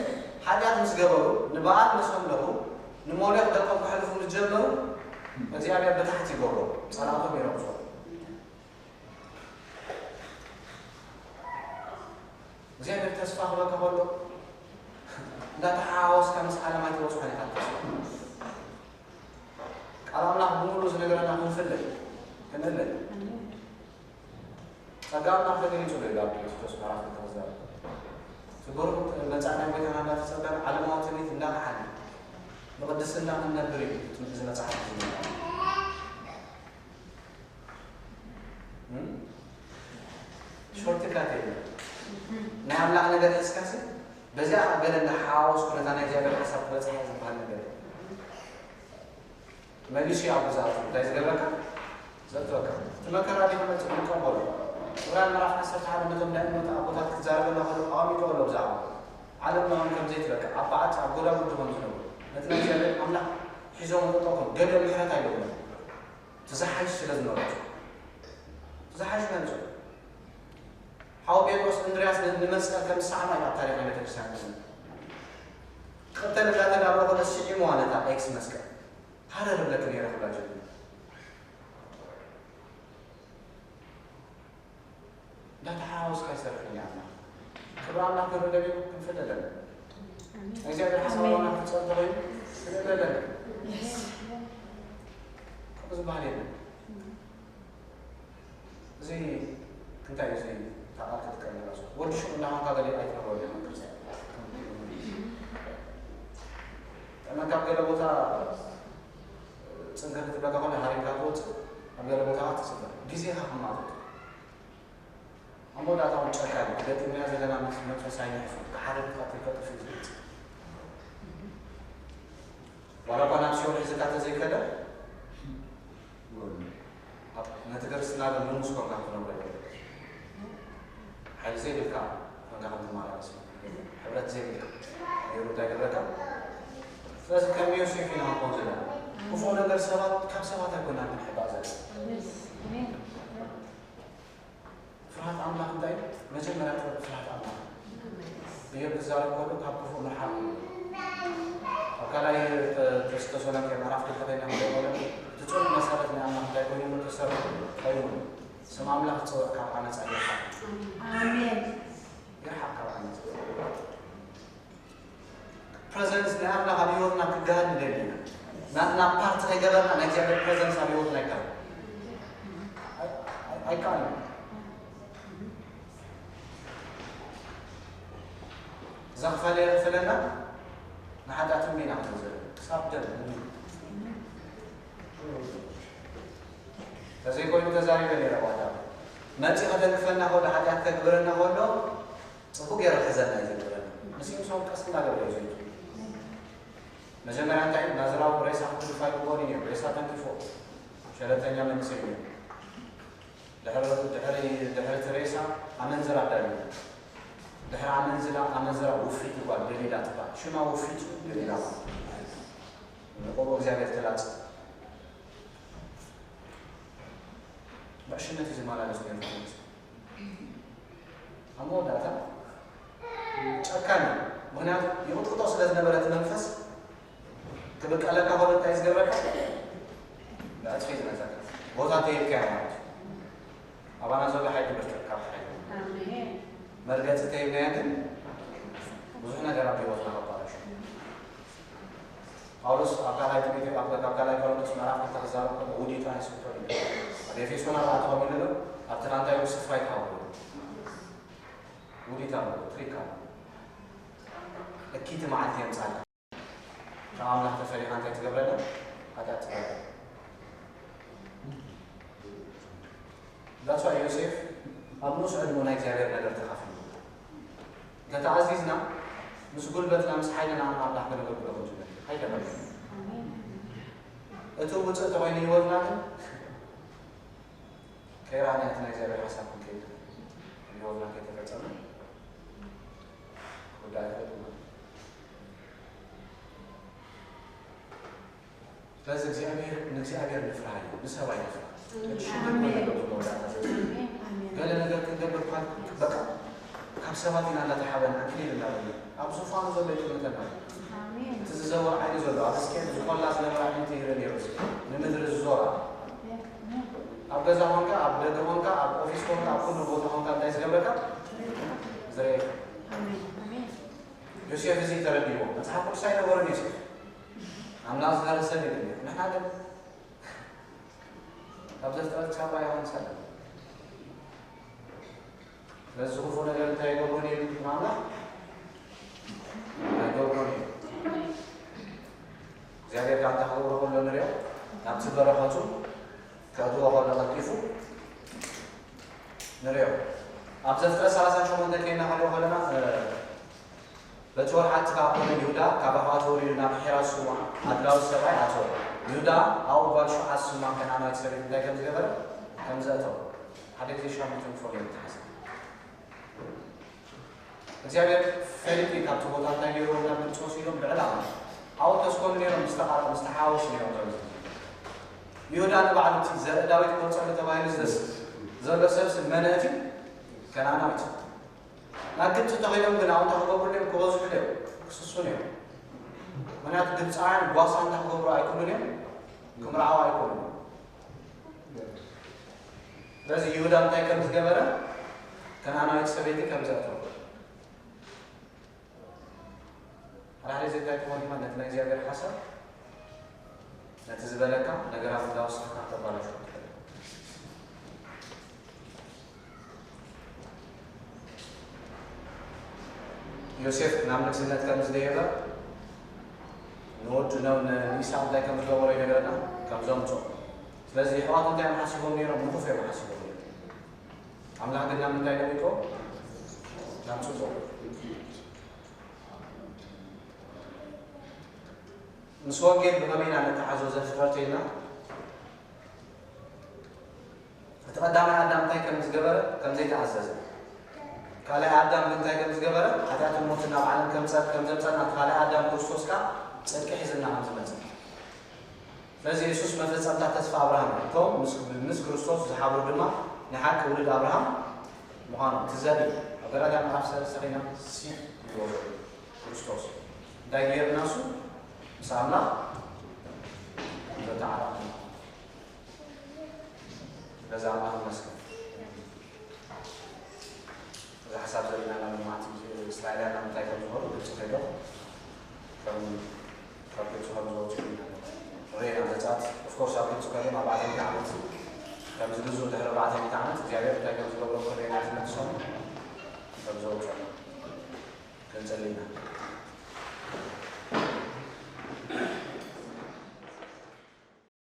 ሓጢኣት ምስ ገበሩ ንበኣል ምስ ኣምለኹ ንሞሌክ ደቆም ከሕልፉ ምስ ጀመሩ እግዚኣብሔር ብታሕቲ ይገብሮ ጸላእቶም ይረግጾ እግዚኣብሔር ተስፋ ክበካ ከሎ እንዳተሓዋወስካ ምስ ዓለም ኣይትበፅሖን ኢኻ ተስፋ ቃል ኣምላኽ ብምሉ ዝነገረና ክንፍለጥ ክንእለል ጸጋ ኣምላኽ ተገሊጹ ሎ ኣብ ጢሞቴዎስ ምዕራፍ ክልተ ክዛረብ እቲ ብሩኽ መጻእና ጎይታና እንዳተጸበና ዓለማዊ ትምኒት እንዳኸሓድና ብቕድስና ክንነብር እዩ ትምህርቲ መጽሓፍ ዝመ ሾርትካት የለ ናይ ኣምላኽ ነገር ሒዝካሲ በዚኣ ከዓ ገለ እንዳሓዋወስኩ ነታ ናይ እግዚኣብሔር ሓሳብ ክበፅሓ ዝበሃል ነገር መሊሱ ኣብ ግዛቱ እንታይ ዝገብረካ ዘእትወካ እቲ መከራ ዲ ክመፅእ ንቀበሎ ዕብራን ምዕራፍ ዓሰርተ ሓደ ነቶም ናይ እምነት ኣቦታት ክዛረበና ከሎ ኣቐሚጦ ኣሎ ብዛዕባ ዓለም ንዖም ከም ዘይትበቅዕ ኣብ በዓቲ ኣብ ጎዳጉዲ ከም ዝነብሩ ነቲ ናይ እግዚኣብሔር ኣምላኽ ሒዞም ጠጠው ከም ገለ ምሕረት ኣይለዎም ዝሓይሽ ስለ ዝመረጹ ዝሓይሽ መረጹ ሓው ጴጥሮስ እንድርያስ ንመስቀል ከም ዝሰዓማ እዩ ኣብ ታሪኽ ናይ ቤተክርስትያን ክስነ ቅተል እንዳተጋብረ ኮነ ስዒምዋ ነታ ኤክስ መስቀል ሃረር ብለክ ነይረ ክብላ ጀሚሩ እንዳተሓዋወስካ ይሰርሕ እያ ኣምላኽ ክብሪ ኣምላኽ ክንርኢ ደሊና ክንፈልጥ ኣለና እግዚኣብሔር ሓሳባና ክፀንተ ኮይኑ ክንርኢ ኣለና ከምኡ ዝበሃል የለን እዚ እንታይ እዩ እዚ ተቃል ክትቀልል ራሱ ወዲ ሽቁ እንዳሃንካ ገለ ኣይትነግሮ ዲኻ ክርስቲያን ጠመካ ገለ ቦታ ፅንክር ክትብለካ ኮነ ሃሪምካ ትወፅእ ኣብ ገለ ቦታ ትፅንክር ግዜኻ ክማጠጥ ኣብ መወዳእታ እውን ጨካን ገጢምናዮ ዘለና መንፈስ ኣይንሕፉ ክሓርድ ክቐትል ከጥፍ እዩ ዝመፅእ ዋላ እኳ ናብ ሲኦል ሒዝካ ተዘይከደ ነቲ ክርስቲ ናብ ምንጉስ ኮንካ ክትነብሮ ይብል። ሓይሊ ዘይብልካ ኮንካ ከም ትመላለስ፣ ሕብረት ዘይብልካ ነይሩ እንታይ ይገብረካ? ስለዚ ከም ዮሴፍ ኢና ክንኮን ዘለና። ክፉእ ነገር ሰባት፣ ካብ ሰባት ኣይኮናን ክንሕባእ ዘለና። ፍርሃት ኣምላኽ እንታይ እዩ? መጀመርያ ፍርሃት ኣምላኽ። ኢዮብ ክዛረብ ከሎ ካብ ክፉእ ምርሓቕ እዩ። ኣብ ካልኣይ ተ-፣ ተስ-፣ ተሰሎንቄ ምዕራፍ ክልተ ኮይና ክደገመ፣ እቲ ጽኑዕ መሰረት ናይ ኣምላኽ እንታይ ኮይኑ ተሰሩ ኮይኑ፣ ስም ኣምላኽ ዝጽውዕ ካብ ዓመጻ ይርሓቕ። ኣሜን። ይርሓቕ ካብ ዓመጻ። ፕረዘንስ ናይ ኣምላኽ ኣብ ህይወትና ክገሃድ ንደሊ ኢና። ናትና ፓርቲ ከይገበርና ናይ እግዚኣብሔር ፕረዘንስ ኣብ ህይወትና ኣይከኣልን። ኣይ-፣ ኣይ-፣ ኣይከኣልን። እዛ ክፋል እያ ትፈልየና፣ ንሓጢኣት እምቢ ኢና ክንብል ዘለና። ክሳብ ደም እምቢ። ተዘይኮይኑ ተዛሪበ ነይረ ዋዳ። መጺ ከተንክፈና ከሎ፣ ሓጢኣት ከግብረና ከሎ፣ ጽቡቕ ገይረ ክሕዘና እዩ ዝግብረና። ንሱ ምስ ወቀስ እናገበረ እዩ ዝብል። መጀመርያ እንታይ ናዝራዊ ሬሳ ክድፋ ይግበሩ እዮም። ሬሳ ተንኪፎ ሸለልተኛ መንእሰይ እዩ። ድሕሪ፣ ድሕሪ፣ ድሕሪ እቲ ሬሳ ኣመንዝራ ኣዳልዩ። ድሕሪ ኣመንዝራ፣ ኣመንዝራ ውፍይቲ ጓል ደሊላ ትባል። ሽማ ውፍይቲ ደሊላ። ንቆቦ እግዚኣብሔር ትላጽ። ብዕሽነት እዩ ዝመላለስ ነይሩ። ኣብ መወዳእታ ጨካን እዩ። ምኽንያቱ ይቕጥቅጦ ስለ ዝነበረ እቲ መንፈስ ክብቀለካ ከሎ እንታይ ዝገብረካ? ብዕጽፊ ዝመጸካ። ቦታ እንተሂብካዮ ማለት እዩ። ኣባና ዘሎ ሓይሊ ብርቱዕ ካብ ሓይሊ። ኣሜን። መርገጺ እንተሂብናዮ ግን ብዙሕ ነገር ኣብ ህይወትና ከባላሹ። ጳውሎስ ኣብ ካልኣይ ጢሞቴዎስ፣ ኣብ፣ ኣብ ካልኣይ ቆሮንቶስ ምዕራፍ ክልተ ክዛረብ ከሎ ውዲቱ ኣይስሕቶን እዩ። ኣብ ኤፌሶን ኣርባዕተ ከምኡ ኢሉ ኣሎ፣ ኣብቲ ጋንታ እዩ ስፍራ ይትሃቦ። ውዲት ኣሎ፣ ትሪክ ኣሎ። እኪቲ መዓልቲ የምጻልካ። ካብ ኣምላኽ ተፈሊኻ እንታይ ትገብረላ? ሓጢኣት ትገብረላ። That's why ዮሴፍ ኣብ ንኡስ ዕድመኡ ናይ እግዚኣብሔር ነገር ተኻፊሉ። እንተተኣዚዝና፣ ምስ ጉልበትና፣ ምስ ሓይልና ንኣምላኽ ከነገልግሎ ክንጅምር ኣይደፈርና። እቲ ውፅእ ተኾይኑ ህይወትና ግን፣ ከይረኣና እቲ ናይ እግዚኣብሔር ሓሳብ ክንከይድ፣ ህይወትና ከይተፈጸመ፣ ጉዳይ ኣይፈልጥን። ስለዚ እግዚኣብሔር፣ ንእግዚኣብሔር ንፍርሃ እዩ፣ ንሰብ ኣይንፍራ። ኣሜን። ሽግር ኣሜን። ኮይኑ ዘሎ መወዳእታ ዘሎ። ኣሜን። ኣሜን። ገለ ነገር ክንገብር እኳ በቃ ካብ ሰባት ኢና እናተሓበና፣ ክሊል እናበልና፣ ኣብ ዙፋኑ ዘሎ ይጥምተና። ኣሜን። እቲ ዝዘውር ዓይኒ ዘሎ፣ ኣብ እስኬል ዝኾላ ዝነበራ ዓይኒ ትይረ ነይሩ፣ እዚ ንምድሪ ዝዞራ። ኣሜን። ኣብ ገዛ ኾንካ፣ ኣብ ደገ ኾንካ፣ ኣብ ኦፊስ ኾንካ፣ ኣብ ኩሉ ቦታ ኾንካ እንታይ ዝገብረካ? ዝረኤካ። ኣሜን። ኣሜን። ዮሴፍ እዚ ተረዲዎ። መጽሓፍ ቅዱስ ኣይነበሮን ዮሴፍ። ኣምላኽ ዝሃረ ሰብ የለን። ንሕና ግን ካብ ዘፍጥረት ክሳብ ራእይ ዮሃንስ ኣለና። ስለዚ ክፉእ ነገር እንታይ ይገብሩን እዮም? ንኣምላኽ ኣይገብሩን እዮም። እግዚኣብሔር ጋንታ ክገብሮ ከሎ ንሪኦ፣ ናብቲ በረኸቱ ከእትዎ ከሎ ቀልጢፉ ንሪኦ። ኣብ ዘፍጥረት ሰላሳ ሸሞንተ ከይና ክንሪኦ ከለና፣ እ፣ በቲ ወርሒ ኣትካ ኮነ ይሁዳ ካብ ኣሕዋቱ ወሪዱ ናብ ሒራስ ስዋ ኣድላዊ ሰብኣይ ኣተወ። ይሁዳ ኣብኡ ጓል ሹዓት ስማ ከነኣናዊት ሰበይቲ እንታይ ከም ዝገበረ፣ ከም ዘእተወ። ሓደ ግዜ ሻሚቱ ንፈልዮ ይተሓሰብ። እግዚኣብሔር ፈሊጡ እዩ ካብቲ ቦታ እንታይ ገይርዎም ናብ ግብፂ ወሲዶም ብዕላማ። ኣብኡ ተስኮኑ ነይሮም፣ ምስ ተቓረ-፣ ምስ ተሓዋወሱ ነይሮም። ይሁዳ ንባዕሉ እቲ ዘርኢ ዳዊት ክወፀሉ ተባሂሉ ዝስ-፣ ዘሎ ሰብሲ መን እቲ? ከነኣናዊት። ናብ ግብፂ ተኸይዶም ግን ኣብኡ እንታይ ክገብሩ እዮም? ክበዝሑ እዮም፣ ክስሱን እዮም። ምክንያቱ ግብፃውያን ጓሳ እንታይ ክገብሩ ኣይክእሉን እዮም? ክምርዓው ኣይክእሉን እዮም። ስለዚ ይሁዳ እንታይ ከም ዝገበረ፣ ከነኣናዊት ሰበይቲ ከም ዘእተወ። ሓድሓደ ግዜ እንታይ ትኾን ኢኻ? ነቲ ናይ እግዚኣብሔር ሓሳብ፣ ነቲ ዝበለካ ነገራት እንዳወሰኽካ ከተባላሽዎ ትኽእል። ዮሴፍ ናብ ንግስነት ከም ዝደየበ፣ ንወዱ ነ-፣ ን-፣ ንኢሳቅ እንታይ ከም ዝገበሮ ይነግረና፣ ከም ዘምጾ። ስለዚ የሕዋቱ እንታይ እዮም ሓሲቦም ነይሮም? ንኹፍ እዮም ሓሲቦም ነይሮም። ኣምላኽ ግን ናብ ምንታይ ለዊጥዎ? ናብ ጽቡቕ። ምስ ወንጌል ብኸመይ ኢና ነተሓዞ ዘፍጥረት ኢልና? እቲ ቀዳማይ ኣዳም እንታይ ከም ዝገበረ ከም ዘይተኣዘዘ፣ ካልኣይ ኣዳም ግን እንታይ ከም ዝገበረ፣ ሓጢኣትን ሞትን ናብ ዓለም ከም ጸ- ከም ዘምጸና፣ እቲ ካልኣይ ኣዳም ክርስቶስ ከኣ ጽድቂ ሒዝና ከም ዝመጸ። ስለዚ የሱስ መፈጸምታ ተስፋ ኣብርሃም እዩ። እቶም ምስ ምስ ክርስቶስ ዝሓብሩ ድማ ናይ ሓቂ ውሉድ ኣብርሃም ምዃኖም። እቲ ዘርኢ ኣብ ገላትያ ምዕራፍ ሰለስተ ኸይና፣ ሲድ ይወ ክርስቶስ እንታይ ገይርና? እሱ ምስ ኣምላኽ ዘተዓራረና። በዛ ኣምላኽ ይመስገን። እዚ ሓሳብ ዘሪና ናብ ልምዓት እስራኤላውያን ምንታይ ከም ዝኾኑ ግብፂ ከይዶም ከም ካብ ግብፂ ከም ዝወፁ ኢና ሬና ዘፃት ኦፍኮርስ ኣብ ግብፂ ከይዶም ኣርባዕተ ሚእቲ ዓመት ከም ዝግዙ ድሕሪ ኣርባዕተ ሚእቲ ዓመት እግዚኣብሔር እንታይ ከም ዝገብሮም ክሬና ዝመልሶም ከም ዝወፁ ክንፅሊ ኢና።